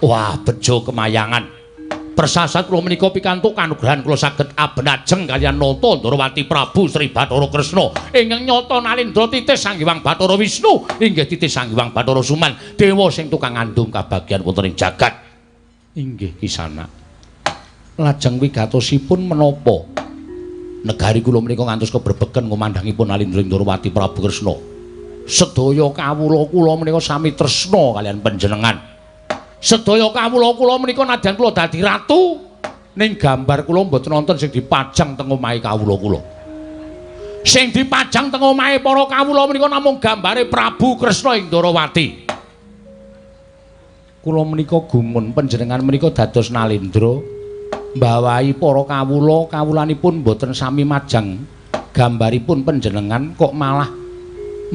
Wah, bejo kemayangan. Persasat kula menika pikantuk kanugrahan kula saged abenajeng kaliyan nata Ndorowati Prabu Sri Bathara Kresna ingkang nyata nalindra titis Sang Hyang Bathara Wisnu inggih titis Sang Hyang Bathara Suman dewa sing tukang ngandung kabagyan wonten ing jagat. Inggih kisana. Lajeng wigatosipun menapa negari kula menika ngantos kebrebegen ngumandhangipun nalindra Ndorowati Prabu Kresna. Sedaya kawula kula menika sami tresna kaliyan panjenengan. Sedaya kawula kula menika nadyan kula dadi ratu ning gambar kula mboten wonten sing dipajang teng omahe kawula kula. Sing dipajang teng omahe para kawula menika namung gambare Prabu Kresna ing Ndorowati. Kula menika gumun panjenengan menika dados nalindra mbawahi para kawula, kawulanipun mboten sami majang gambaripun panjenengan kok malah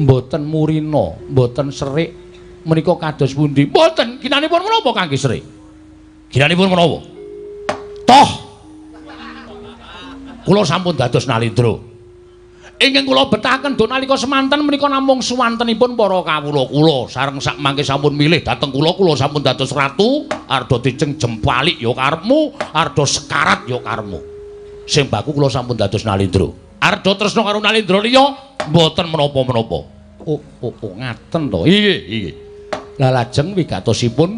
mboten murina, mboten serik. Menika kados pundi? Mboten, ginanipun menapa kangge serik? Ginanipun menapa? Toh kula sampun dados nalindra. Ingkang kula betahaken do nalika semanten menika namung suwantenipun para kawula kula sareng sak mangke sampun milih dhateng kula, kula sampun dados ratu, arda diceng jempalik ya karepmu, arda sekarat ya karepmu. Sing baku kula sampun dados nalindra. Arda tresna karo nalindra liya mboten menapa-menapa. Oh, oh, oh, ngaten to. Inggih, inggih. Lah lajeng wigatosipun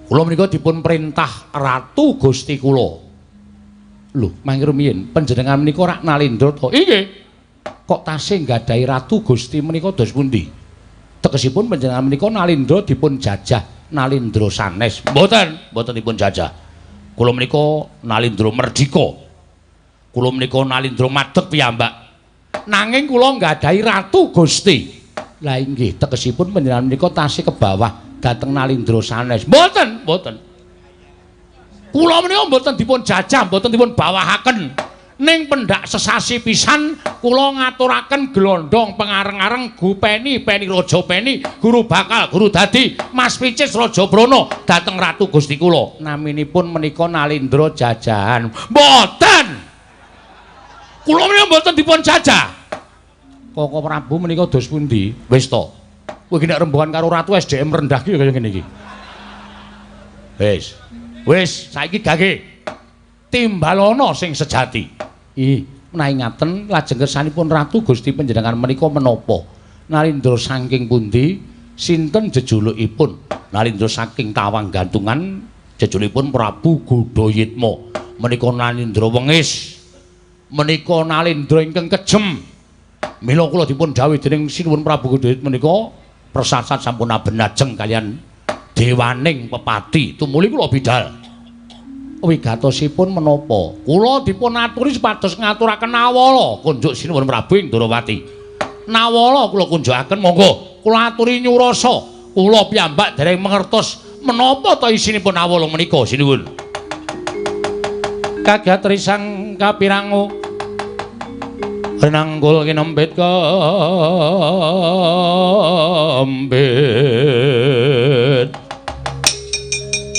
kula menika dipun perintah Ratu Gusti kula. Lho, mangke rumiyin panjenengan menika rak nalindra to? Inggih. Kok tasih nggadahi Ratu Gusti menika dos pundi? Tegesipun panjenengan menika nalindra dipun jajah nalindra sanes. Mboten, mboten dipun jajah. Kula menika nalindra merdika. Kula menika nalindra madeg piyambak. Nanging kula nggadahi Ratu Gusti. Lah inggih, tegesipun panjenengan menika tasih ke bawah dhateng nalindra sanes. Mboten, mboten. Kula menika mboten dipun jajah, mboten dipun bawahaken. Ning pendak sesasi pisan kula ngaturaken glondong pengareng-areng Gupeni, Peni Raja Peni, Guru Bakal, Guru Dadi, Mas Picis Raja Brana dhateng Ratu Gusti kula. Naminipun menika nalindra jajahan. Mboten. Kula menika mboten dipun jajah. Koko Prabu menika dos pundi? Wis to. Kowe iki nek rembugan karo ratu SDM rendah ki kaya ngene iki. Wis. Wis, saiki gage. Timbalana sing sejati. Ih, menawi ngaten lajeng kersanipun Ratu Gusti panjenengan menika menapa? Nalindra saking pundi? Sinten jejulukipun? Nalindra saking Tawang Gantungan jejulukipun Prabu Gudayitma. Menika nalindra wengis. Menika nalindra ingkang kejem. Mila kula dipun dhawuhi dening Sinuwun Prabu Gudayitma menika persasat sampun abenajeng kaliyan dewaning pepati. Tumuli kula bidal. Wigatosipun menapa? Kula dipun aturi supados ngaturaken nawala kunjuk Sinuwun Prabu ing Ndorowati. Nawala kula kunjukaken monggo kula aturi nyurasa. Kula piyambak dereng mangertos menapa ta isinipun nawala menika Sinuwun. Kagat risang kapirangu renanggul kinempit kambit.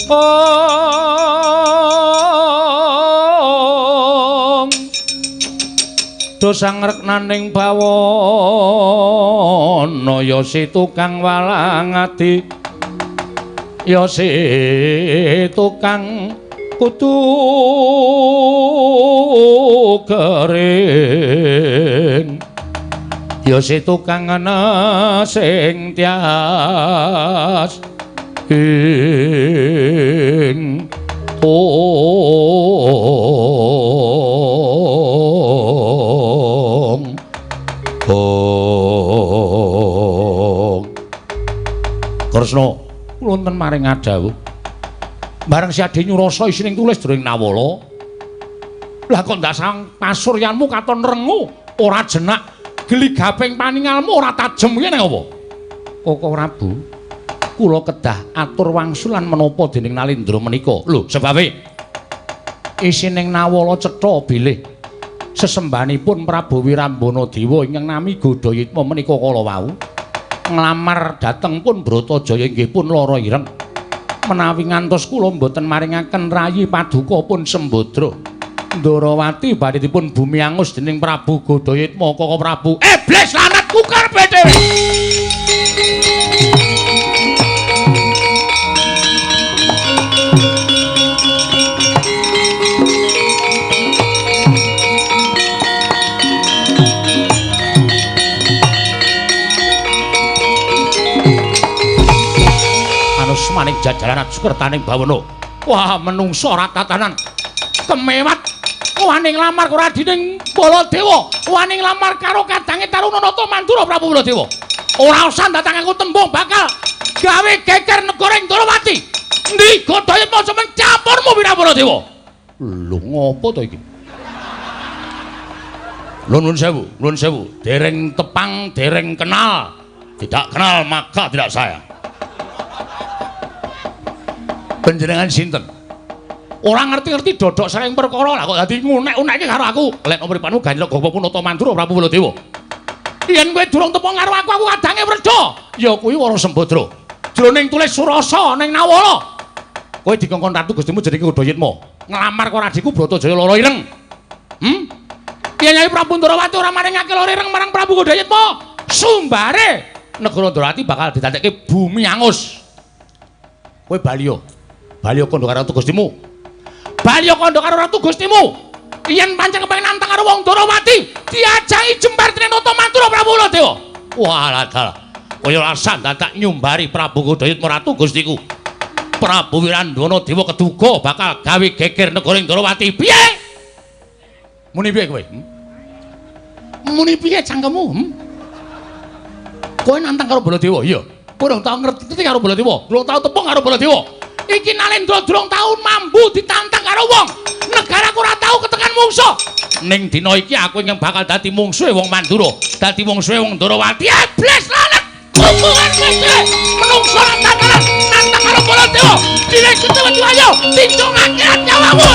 Ong dosang reknaning bawana ya si tukang walang ati ya si tukang kudu kering. Ya si tukang ana sing tias ing ong ong. Kresna wonten maring adhawuh. Bareng si Ade nyurasa isining tulis jroning Nawala. Lah kok ndak sang pasuryanmu katon rengu, ora jenak, geligaping paningalmu ora tajem ki nang apa? Koko Prabu, kula kedah atur wangsulan menapa dening Nalindra menika. Lho, sebabe isining Nawala cetha bilih sesembahanipun Prabu Wirambana Dewa ingkang nami Godhayitma menika kala wau nglamar dhateng pun Bratajaya inggih pun lara ireng. Menawi ngantos kula mboten maringaken rayi paduka pun Sembadra Ndorowati badhe dipun bumi angus dening Prabu Godhayitma. Koko Prabu, iblis lanat kukarepe dhewe. Maning jajaran sukertaning bawana. Wah, menungso ora tatanan. Kemewat wani nglamar karo adining Baladewa, wani nglamar karo kadange Taruna Nata Mandura Prabu Baladewa. Ora usah datang aku tembung bakal gawe geger negara Ndorowati. Endi Godhayitma aja mencampurmu Baladewa. Lho ngopo to iki? Lho nuwun sewu, nuwun sewu. Dereng tepang, dereng kenal. Tidak kenal maka tidak sayang. Panjenengan sinten? Ora ngerti-ngerti dodok sering perkara lah kok dadi ngunek-unekke karo aku. Lek mripatmu ganjlok gopo Nata Mandura Prabu Baladewa. Yen kowe durung tepung karo aku, aku kadange wredha. Ya kuwi Wara Sembadra. Jroning tulis surasa ning Nawala. Kowe dikongkon Ratu Gustimu jenenge Godhayitma. Nglamar karo adhiku Bratajaya lara ireng. Yen Nyai Prabu Ndorowati ora maringake lara ireng marang Prabu Godhayitma, sumbare negara Ndorowati bakal didadekke bumi angus. Kowe baliyo. Baliyo kandha karo Ratu Gustimu. Baliyo kandha karo Ratu Gustimu. Yen pancen kepengin nantang karo wong Ndorowati, diajangi jembar dening Nata Mandura Prabu Baladewa. Wah, dalah. Kaya rasan dadak nyumbari Prabu Godhayitma Ratu Gustiku. Prabu Wirandana Dewa keduga bakal gawe geger negara Ndorowati. Piye? Muni piye kowe? Muni piye cangkemmu? Kowe nantang karo Baladewa? Iya. Kowe durung tau ngerti karo Baladewa, durung tau tepung karo Baladewa. Iki Nalendra durung tau mambu ditantang karo wong. Negaraku ora tau ketekan mungsuh. Ning dina iki aku ingkang bakal dadi mungsuhe wong Mandura, dadi mungsuhe wong Ndorowati. Iblis lanat hubungan kowe. Menungso ora tatanan nantang karo Baladewa. Dile ketemu ayo tincung akhirat nyawamu.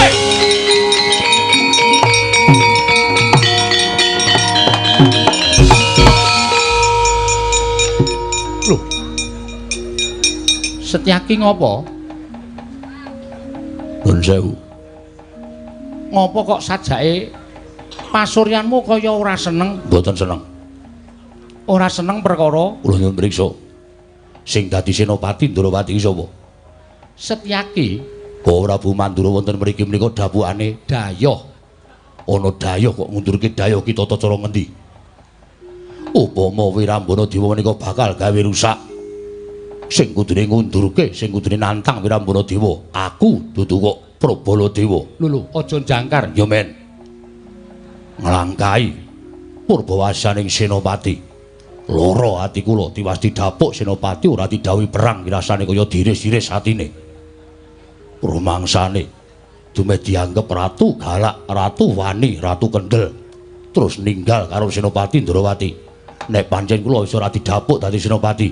Loh. Setyaki ngopo? Nuwun sewu. Ngopo kok sajake pasuryanmu kaya ora seneng? Mboten seneng. Ora seneng perkara kula nyuwun priksa. Sing dadi senopati Ndorowati sapa? Setyaki. Bawa Prabu Mandura wonten mriki menika dapukane dayoh. Ana dayoh kok ngundurke dayoh ki tata cara ngendi? Upama Wirambana Dewa menika bakal gawe rusak. Sing kudune ngundurke, sing kudune nantang Wirambana Dewa, aku dudu kok Prabala Dewa. Lho lho, aja jangkar. Ya men. Nglangkahi purbawasaning senopati. Lara ati kula tiwas didapuk senopati ora didhawuhi perang rasane kaya diris-iris atine. Rumangsane dumeh dianggep ratu galak, ratu wani, ratu kendel. Terus ninggal karo Senopati Ndorowati. Nek pancen kula wis ora didapuk dadi senopati,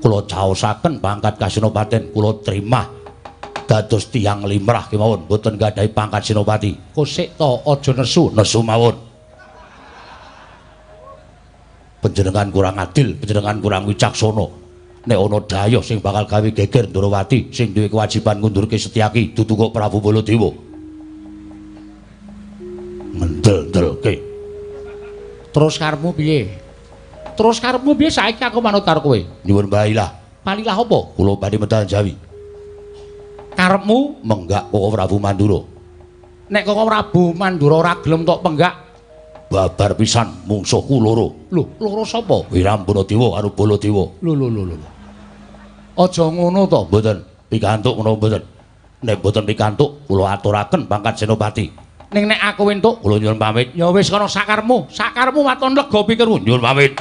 kula caosaken pangkat kasenopaten, kula terima dados tiyang limrah kemawon, mboten gadhahi pangkat senopati. Kosik to aja nesu, nesu mawon. Panjenengan kurang adil, panjenengan kurang wicaksana. Nek ana dayoh sing bakal gawe geger Ndorowati, sing duwe kewajiban ngundurke Setyaki dudu kok Prabu Baladewa. Mendel-ndelke. Terus karepmu piye? Terus karepmu piye saiki aku manut karo kowe? Nyuwun balilah. Balilah apa? Kula badhe medal Jawi. Karepmu menggak Koko Prabu Mandura. Nek Koko Prabu Mandura ora gelem tok penggak, Babar pisan mungsuhku loro. Lho, loro sapa? Wirambana Dewa karo Baladewa. Lho lho lho lho. Aja ngono to, mboten. Pikantuk menapa mboten? Nek mboten pikantuk, kula aturaken pangkat senopati. Ning nek aku entuk, kula nyuwun pamit. Ya wis kono sakarmu, sakarmu waton lega pikirmu. Nyuwun pamit.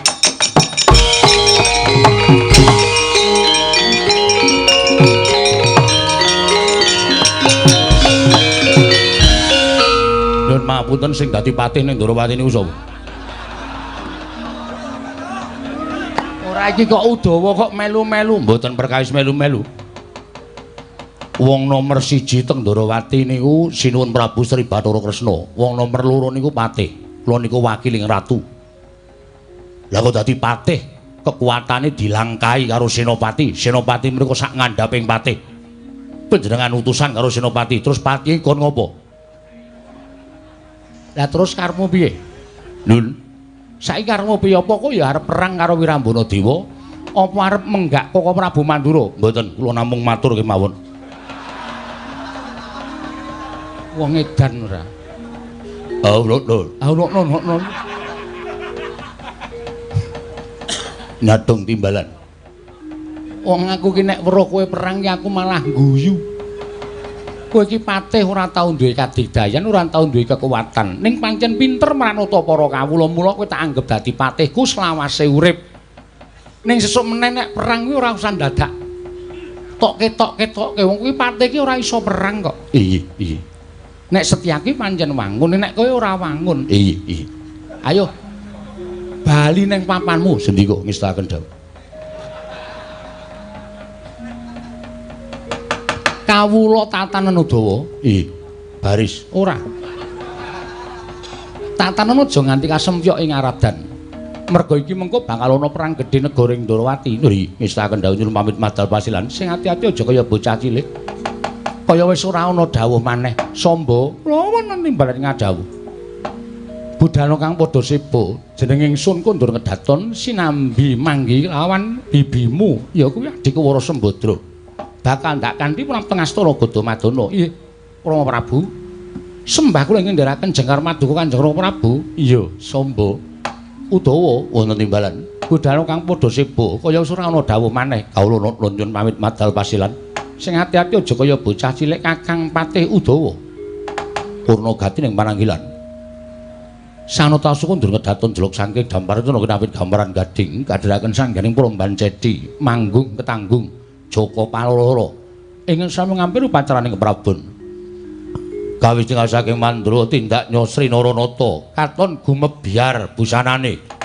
Nyuwun mapunten sing dadi patih ning Ndorowati niku sapa? Ora iki kok Udawa kok melu-melu, mboten perkawis melu-melu. Wong nomer 1 teng Ndorowati niku Sinuwun Prabu Sri Bathara Kresna. Wong nomer 2 niku patih. Kula niku wakiling ratu. Lah kok dadi patih, kekuatane dilangkahi karo senopati. Senopati mriku sak ngandhaping patih. Panjenengan utusan karo senopati, terus patihe kon ngopo? Lah terus karepmu piye? Lho, saiki karepmu piye? Apa kowe ya arep perang karo Wirambana Dewa? Apa arep menggak Koko Prabu Mandura? Mboten, kula namung matur kemawon. Wong edan ora. Oh, lho, lho. Ah, lho, lho, lho. Nyadong timbalan. Wong aku ki nek weruh kowe perang ki aku malah guyu. Kowe iki patih ora tau duwe kadigdayan, ora tau duwe kekuatan. Ning pancen pinter mranata para kawula, mula kowe tak anggep dadi patihku selawase urip. Ning sesuk meneh nek perang kuwi ora usah ndadak. Tok-ketok-ketokke wong kuwi patih ki ora iso perang kok. Iya, iya. Nek Setyaki pancen wangun, nek kowe ora wangun. Iya, iya. Ayo bali neng papanmu, sendika ngestakaken dawuh. Kawula tatanen Udawa. Iya, baris ora. Tatanen aja nganti kasempyok ing aradan. Merga iki mengko bakal ana perang gedhe negara ing Ndorowati. Lho, ngestakaken dawuh nyuwun pamit madal pasilan. Sing ati-ati aja kaya bocah cilik. Kaya wis ora ana dawuh maneh. Samba, lawan timbalan ngadhawuh. Budhana kang padha seba, jeneng ingsun kondur kedaton sinambi manggi lawan bibimu. Ya kuwi adikku Wara Sembadra. Bakal ndak kanthi punapa tengastana Gadamadana. Iya, Rama Prabu. Sembah kula ingkang ndherekaken jengkar maduka Kanjeng Rama Prabu. Iya, Samba. Udawa wonten timbalan. Budhana kang padha seba, kaya wis ora ana dawuh maneh. Kawula nuwun pamit madal pasilan. Sing ati-ati aja kaya bocah cilik Kakang Patih Udawa. Purna gati ning pananggilan. Sanata suku ndur kedaton jeluk saking dampar itu kinawit gambaran gading kadheraken sangganing Pramban Cedi manggung ketanggung Joko Paloro ingkang sami ngampir upacaraning keprabon. Kawis tinggal saking Mandra tindak Nyosri Naranata katon gumebyar busanane.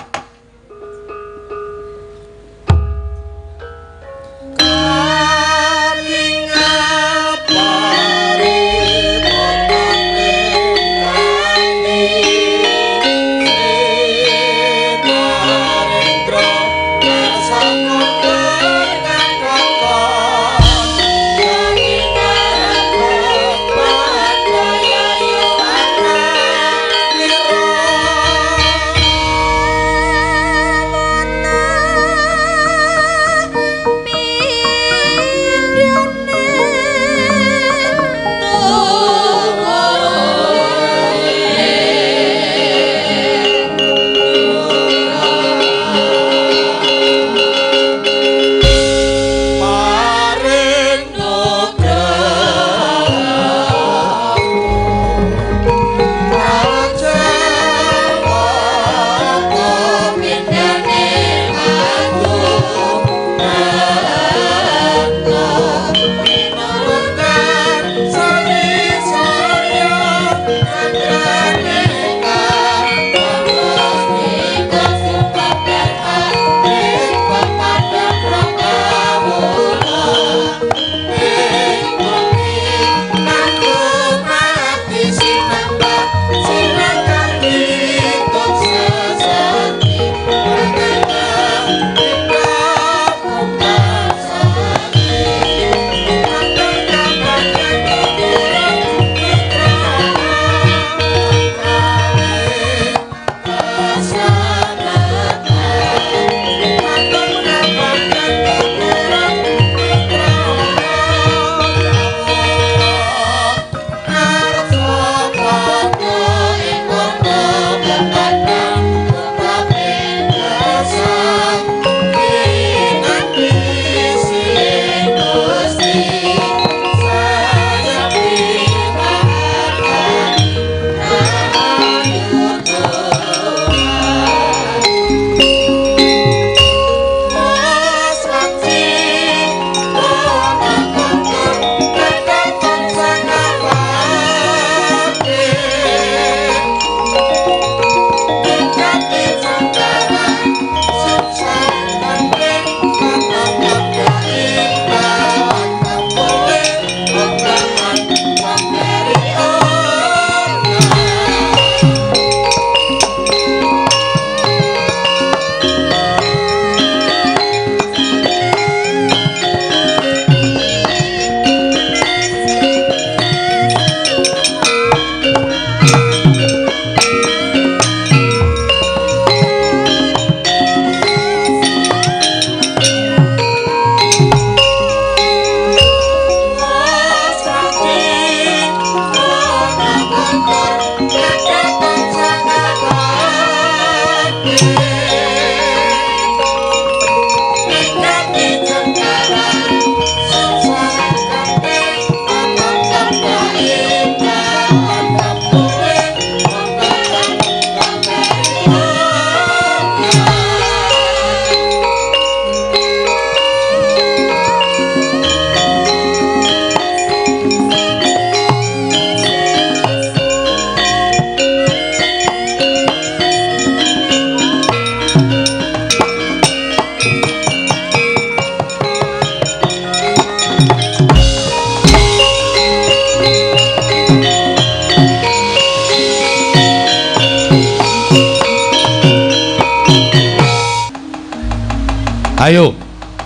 Ayo,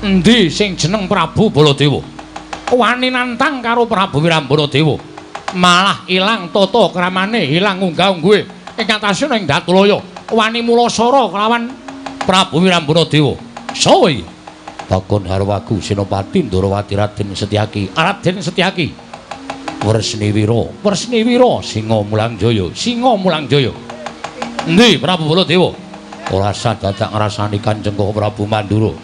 endi sing jeneng Prabu Baladewa? Wani nantang karo Prabu Wirambana Dewa. Malah ilang tata kramane, ilang unggah-ungguhe ing atase ing Datulaya. Wani mulasara kelawan Prabu Wirambana Dewa. Sawa iki? Takon harwaku Senopati Ndorowati Raden Setyaki. Raden Setyaki. Wresniwira, Wresniwira Singa Mulangjaya, Singa Mulangjaya. Endi Prabu Baladewa? Ora sadadak ngrasani Kanjeng Prabu Mandura.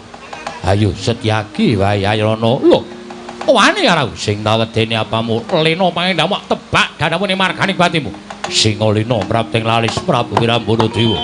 Ayo Setyaki wae ayana. Lho, wani karo sing tawedene apamu lena pangendamu tebak dadamune marganing batimu. Singa lena prapting lalis Prabu Wirambana Dewa.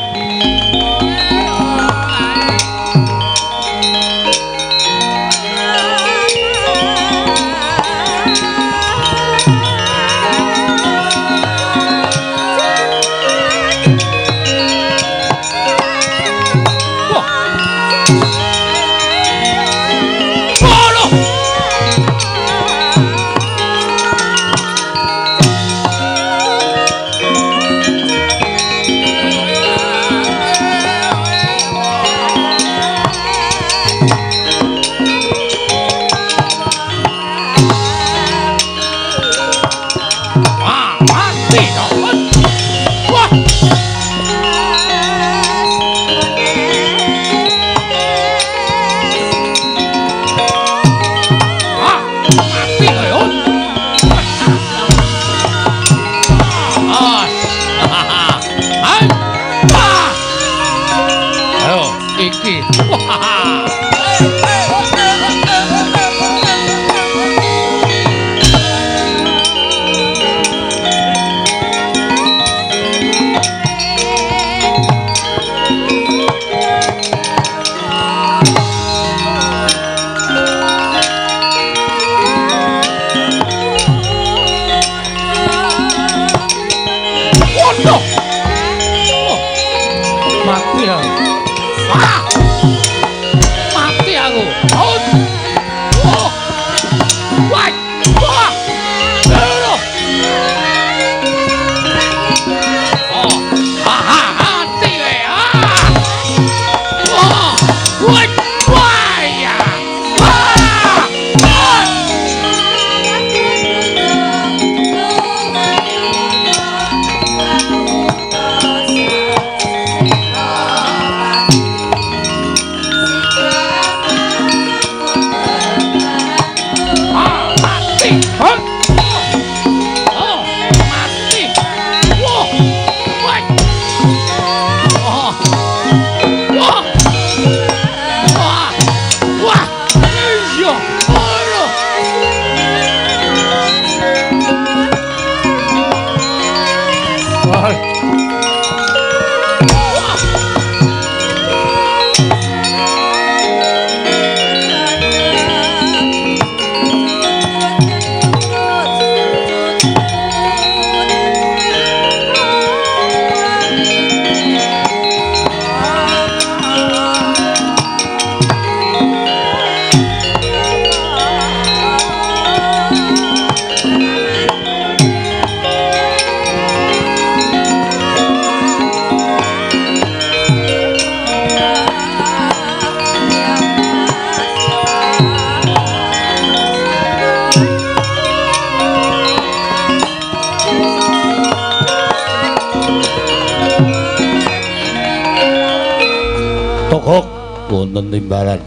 Wonten timbalan.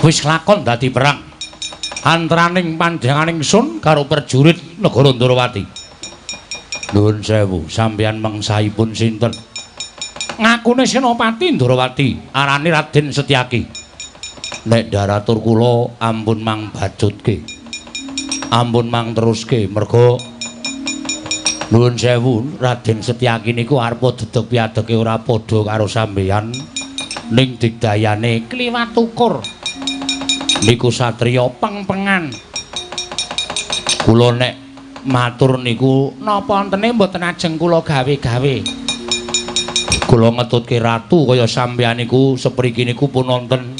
Wis lakon dadi perang antaraning panjenenganing sun karo prajurit negara Ndorowati. Nuwun sewu, sampeyan mengsahipun sinten? Ngakune Senopati Ndorowati, arane Raden Setyaki. Nek daratur kula ampun mang bacutke. Ampun mang teruske merga nuwun sewu, Raden Setyaki niku arepa dedeg piadege ora padha karo sampeyan ning digdayane kliwat ukur. Niku satriya pengpengan. Kula nek matur niku napa ontene mboten ajeng kula gawe-gawe. Kula ngetutke ratu kaya sampeyan niku sepriki niku pun wonten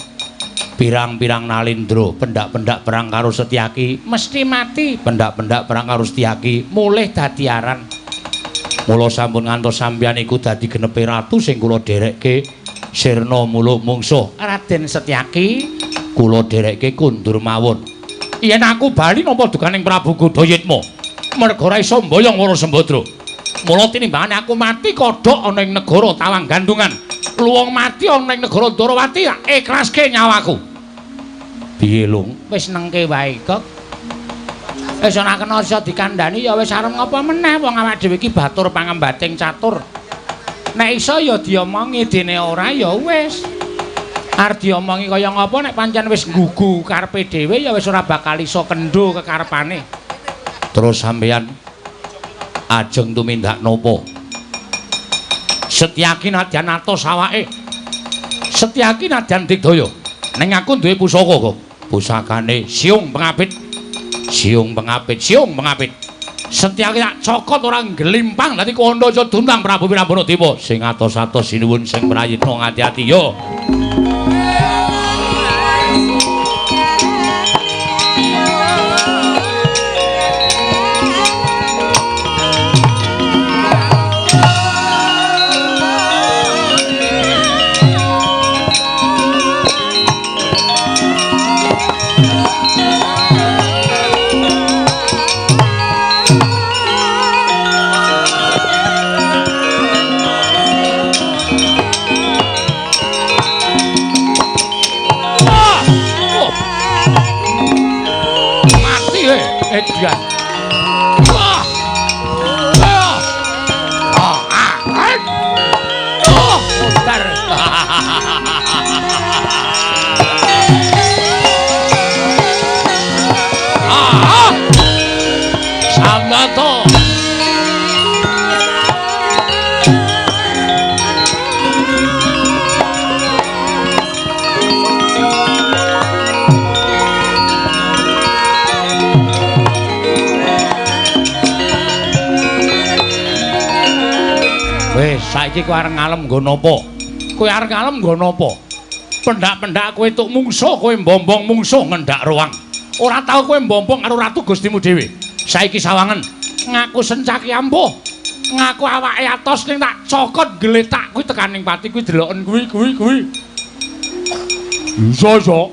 pirang-pirang nalindra, pendak-pendak perang karo Setyaki mesti mati, pendak-pendak perang karo Setyaki mulih dadi aran. Mula sampun ngantos sampeyan iku dadi genepe ratu sing kula dherekke Sirna muluk mungsuh. Raden Setyaki kula dherekke kundur mawon. Yen aku bali napa dukaning Prabu Gudayitma? Merga ora iso mboyong Wara Sembadra. Mula tinimbangane aku mati kodhok ana ing negara Tawang Gandungan. Luwung mati ana ing negara Ndorowati, ikhlaske nyawaku. Piye, Lung? Wis nengke wae, Gok. Wis ora kena iso dikandhani ya wis arep ngapa meneh wong awak dhewe iki batur pangembating catur. Nek iso ya diomongi, dene ora ya wis. Arep diomongi kaya ngapa nek pancen wis nggugu karepe dhewe ya wis ora bakal iso kendho kekarepane. Terus sampeyan ajeng tumindak napa? Setyaki nadyan atos awake. Setyaki nadyan digdaya. Ning aku duwe pusaka kok. Pusakane Siung Pengapit. Siung Pengapit, Siung Pengapit. Setyaki tak cokot ora ngglimpang dadi kandha aja duntang Prabu Wirambana Dewa. Sing atos-atos sinuwun sing prayitna ati-ati yo. Edian. Wah. Ah. Ah. Oh, putar. Ah. Sambato. Wis, saiki kowe arep ngalem nggo napa? Kowe arep ngalem nggo napa? Pendak-pendak kowe tuk mungsuh, kowe mbombong mungsuh ngendak ruang. Ora tau kowe mbombong karo ratu Gustimu dhewe. Saiki sawangen ngaku Sencaki ampuh. Ngaku awake atos ning tak cokot gletak kuwi tekaning pati kuwi deloken kuwi kuwi kuwi. Iso iso.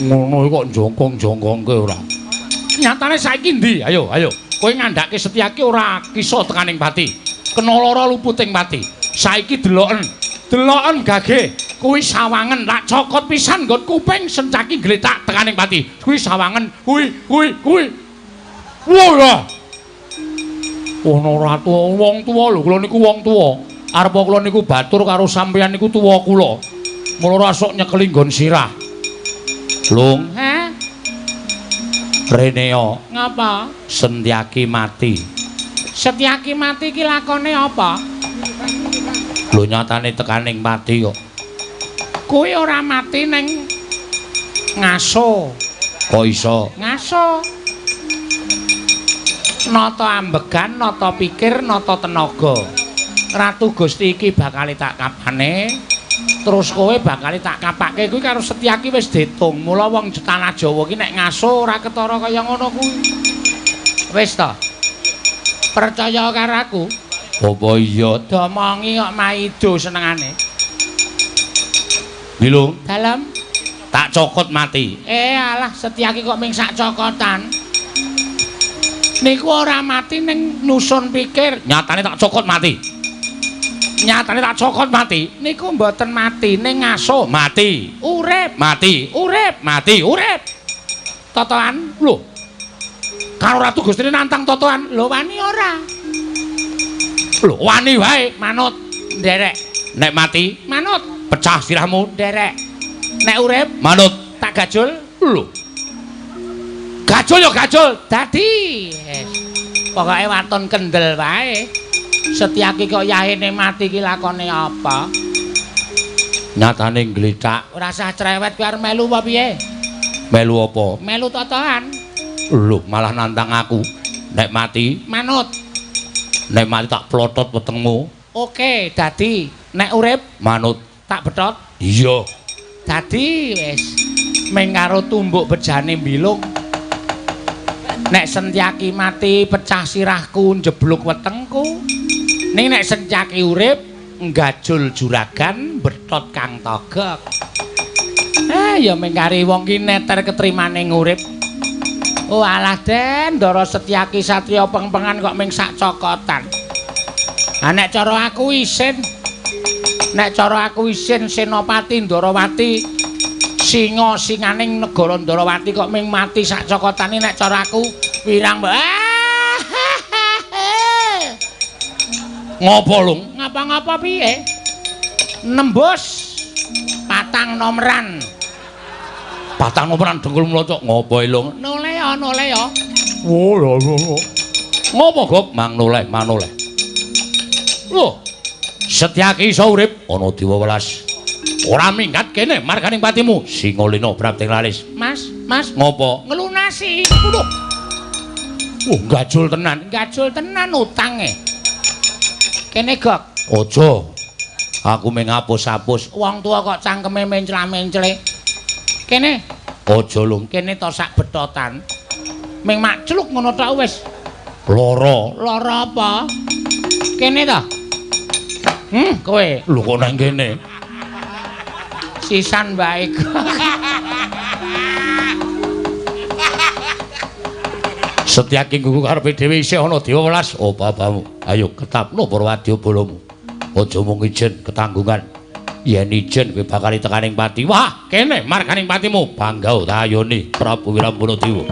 Ngono kok jongkong-jongkongke ora. Nyatane saiki ndi? Ayo, ayo. Kowe ngandhake Setyaki ora kisa tekaning pati. Kena lara luputing pati. Saiki deloken. Deloken gage. Kuwi sawangen tak cokot pisan nggon kuping Sencaki gletak tekaning pati. Kuwi sawangen, kuwi kuwi kuwi. Wah. Ono ratu wong tuwa lho, kula niku wong tuwa. Arep kula niku batur karo sampeyan niku tuwa kula. Mula ora sok nyekeli nggon sirah. Lung, he? Reneo. Ngapa? Setyaki mati. Setyaki mati iki lakone apa? Lho nyatane tekaning pati kok. Kuwi ora mati ning ngaso. Kok iso? Ngaso. Nata ambegan, nata pikir, nata tenaga. Ratu Gusti iki bakal tak kapane. Terus kowe bakal tak kapake kuwi karo Setyaki wis ditung. Mula wong tanah Jawa iki nek ngaso ora ketara kaya ngono kuwi. Wis ta? Percaya karo aku. Apa iya? Domongi kok maido senengane. Nggih lho. Dalem tak cokot mati. Eh alah Setyaki kok ming sak cokotan. Niku ora mati ning nyusun pikir. Nyatane tak cokot mati. Nyatane tak cokot mati. Niku mboten mati ning ngaso. Mati. Urip. Mati. Urip. Mati. Urip. Totoan. Lho. Karo Ratu Gustine nantang totoan. Lho wani ora? Lho wani wae. Manut nderek. Nek mati manut. Pecah sirahmu nderek. Nek urip manut. Tak gajul. Lho. Gajul ya gajul. Dadi. Pokoke waton kendel wae. Setyaki kok yahene mati ki lakone apa? Nyatane nglethak. Ora usah cerewet kowe arep melu apa piye? Melu apa? Melu totoan. Lho, malah nantang aku. Nek mati manut. Nek mati tak plotot wetengmu. Oke, dadi. Nek urip manut. Tak betot. Iya. Dadi wis ming karo tumbuk bejane mbilung. Nek Setyaki mati pecah sirahku njeblug wetengku. Ning nek Setyaki urip Nggajul juragan betot Kang Togok. Ya mengkari wong ki neter ketrimane ngurip. Oh alah Den, Ndara Setyaki satriya pengpengan kok ming sak cokotan. Ha nek cara aku isin. Nek cara aku isin Senopati Ndarawati singa singaning negara Ndarawati kok ming mati sak cokotane nek cara aku wirang. Ngopo lung? Ngapa-ngapa piye? Nembus patang nomeran. Patang nomeran dengkul mlocok ngopo lung? Noleh ya, noleh ya. Oh lho lho. Ngopo gop? Mang noleh, mang noleh. Lho, Setyaki iso urip ana dewa welas. Ora minggat kene marganing patimu. Singalina prapting laris. Mas, Mas, ngopo? Ngelunasi. Lho. Oh, gajul tenan. Gajul tenan utange. Kene gok. Aja. Aku mung ngapus-apus. Wong tua kok cangkeme mencla-mencle. Kene. Aja lung. Kene to sak betotan. Ming makcluk ngono tok wis. Lara. Lara apa? Kene to. Kowe. Lho kok nang kene? Sisan wae kok. Setyaki nggugu karepe dhewe isih ana dewa welas. Oh babamu. Ayo ketapno para wadya balamu. Aja mung ijen ketanggungan. Yen ijen kowe bakal tekaning pati. Wah, kene marganing patimu. Bangga tayone Prabu Wirambana Dewa.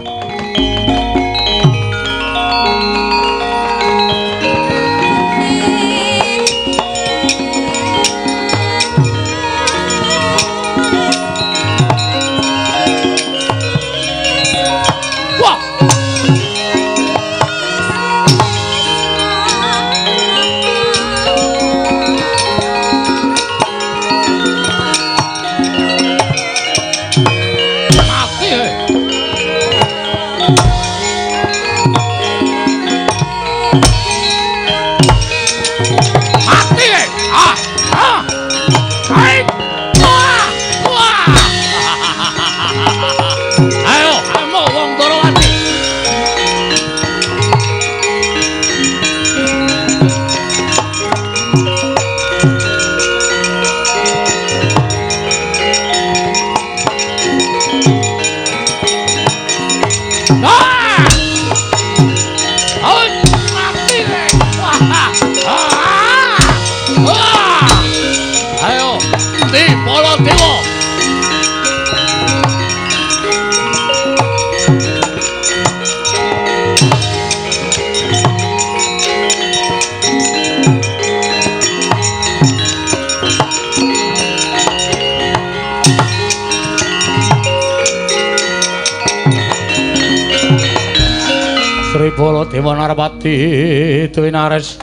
Dewa Narpati duwinares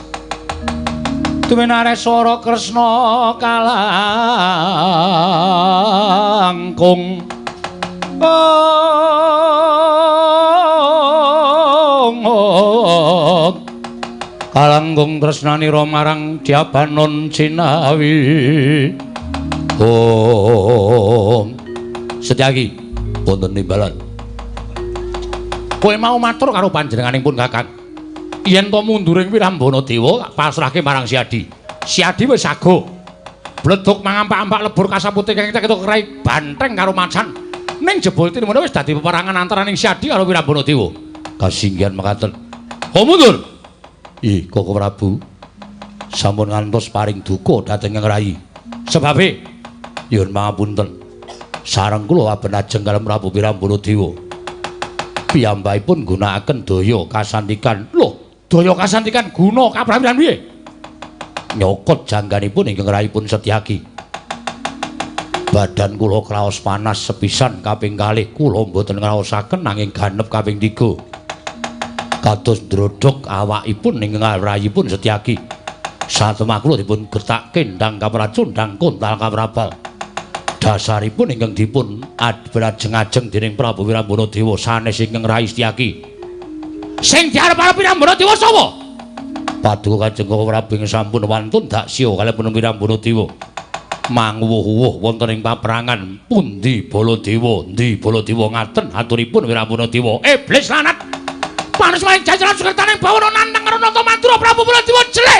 duwinares swara Kresna kalangkung kalangkung tresnanira marang Dyabanon Cinawi. Om Setyaki wonten timbalan. Kowe mau matur karo panjenenganing pun Kakang. Yen to munduring Wirambana Dewa pasrahke marang Siadi. Siadi wis sago. Bleduk mangampak-ampak lebur kasapute kang ketok krai banteng karo macan. Ning jebul tinimene wis dadi peperangan antaraning Siadi karo Wirambana Dewa. Kasinggihan mekaten. Oh mundur. Ih, Koko Prabu. Sampun ngantos paring duka dhateng Kang Rayi. Sebabe nyuwun pangapunten. Sareng kula aben ajeng kalem Prabu Wirambana Dewa. Piyambakipun nggunakaken daya kasantikan. Lho, daya kasantikan guna kaprawiran piye? Nyokot jangganipun ingkang rayipun Setyaki. Badan kula kraos panas sepisan kaping kalih kula mboten ngraosaken nanging ganep kaping 3. Kados ndrodhok awakipun ingkang rayipun Setyaki. Satemah kula dipun getakke ndang kapracun ndang kontal kaprabal. Dasaripun ingkang dipun adbrajeng-ajeng dening Prabu Wirambana Dewa sanes ingkang Rai Setyaki. Sing diarep-arep Wirambana Dewa sapa? Paduka Kanjeng Prabu ingkang sampun wantun daksya kaliyan Wirambana Dewa. Manguwuh-wuh wonten ing paperangan pundi Baladewa, endi Baladewa ngaten aturipun Wirambana Dewa. Iblis lanat. Panas maring jajaran sukertaning bawana nantang Ranata Madura Prabu Baladewa jelek.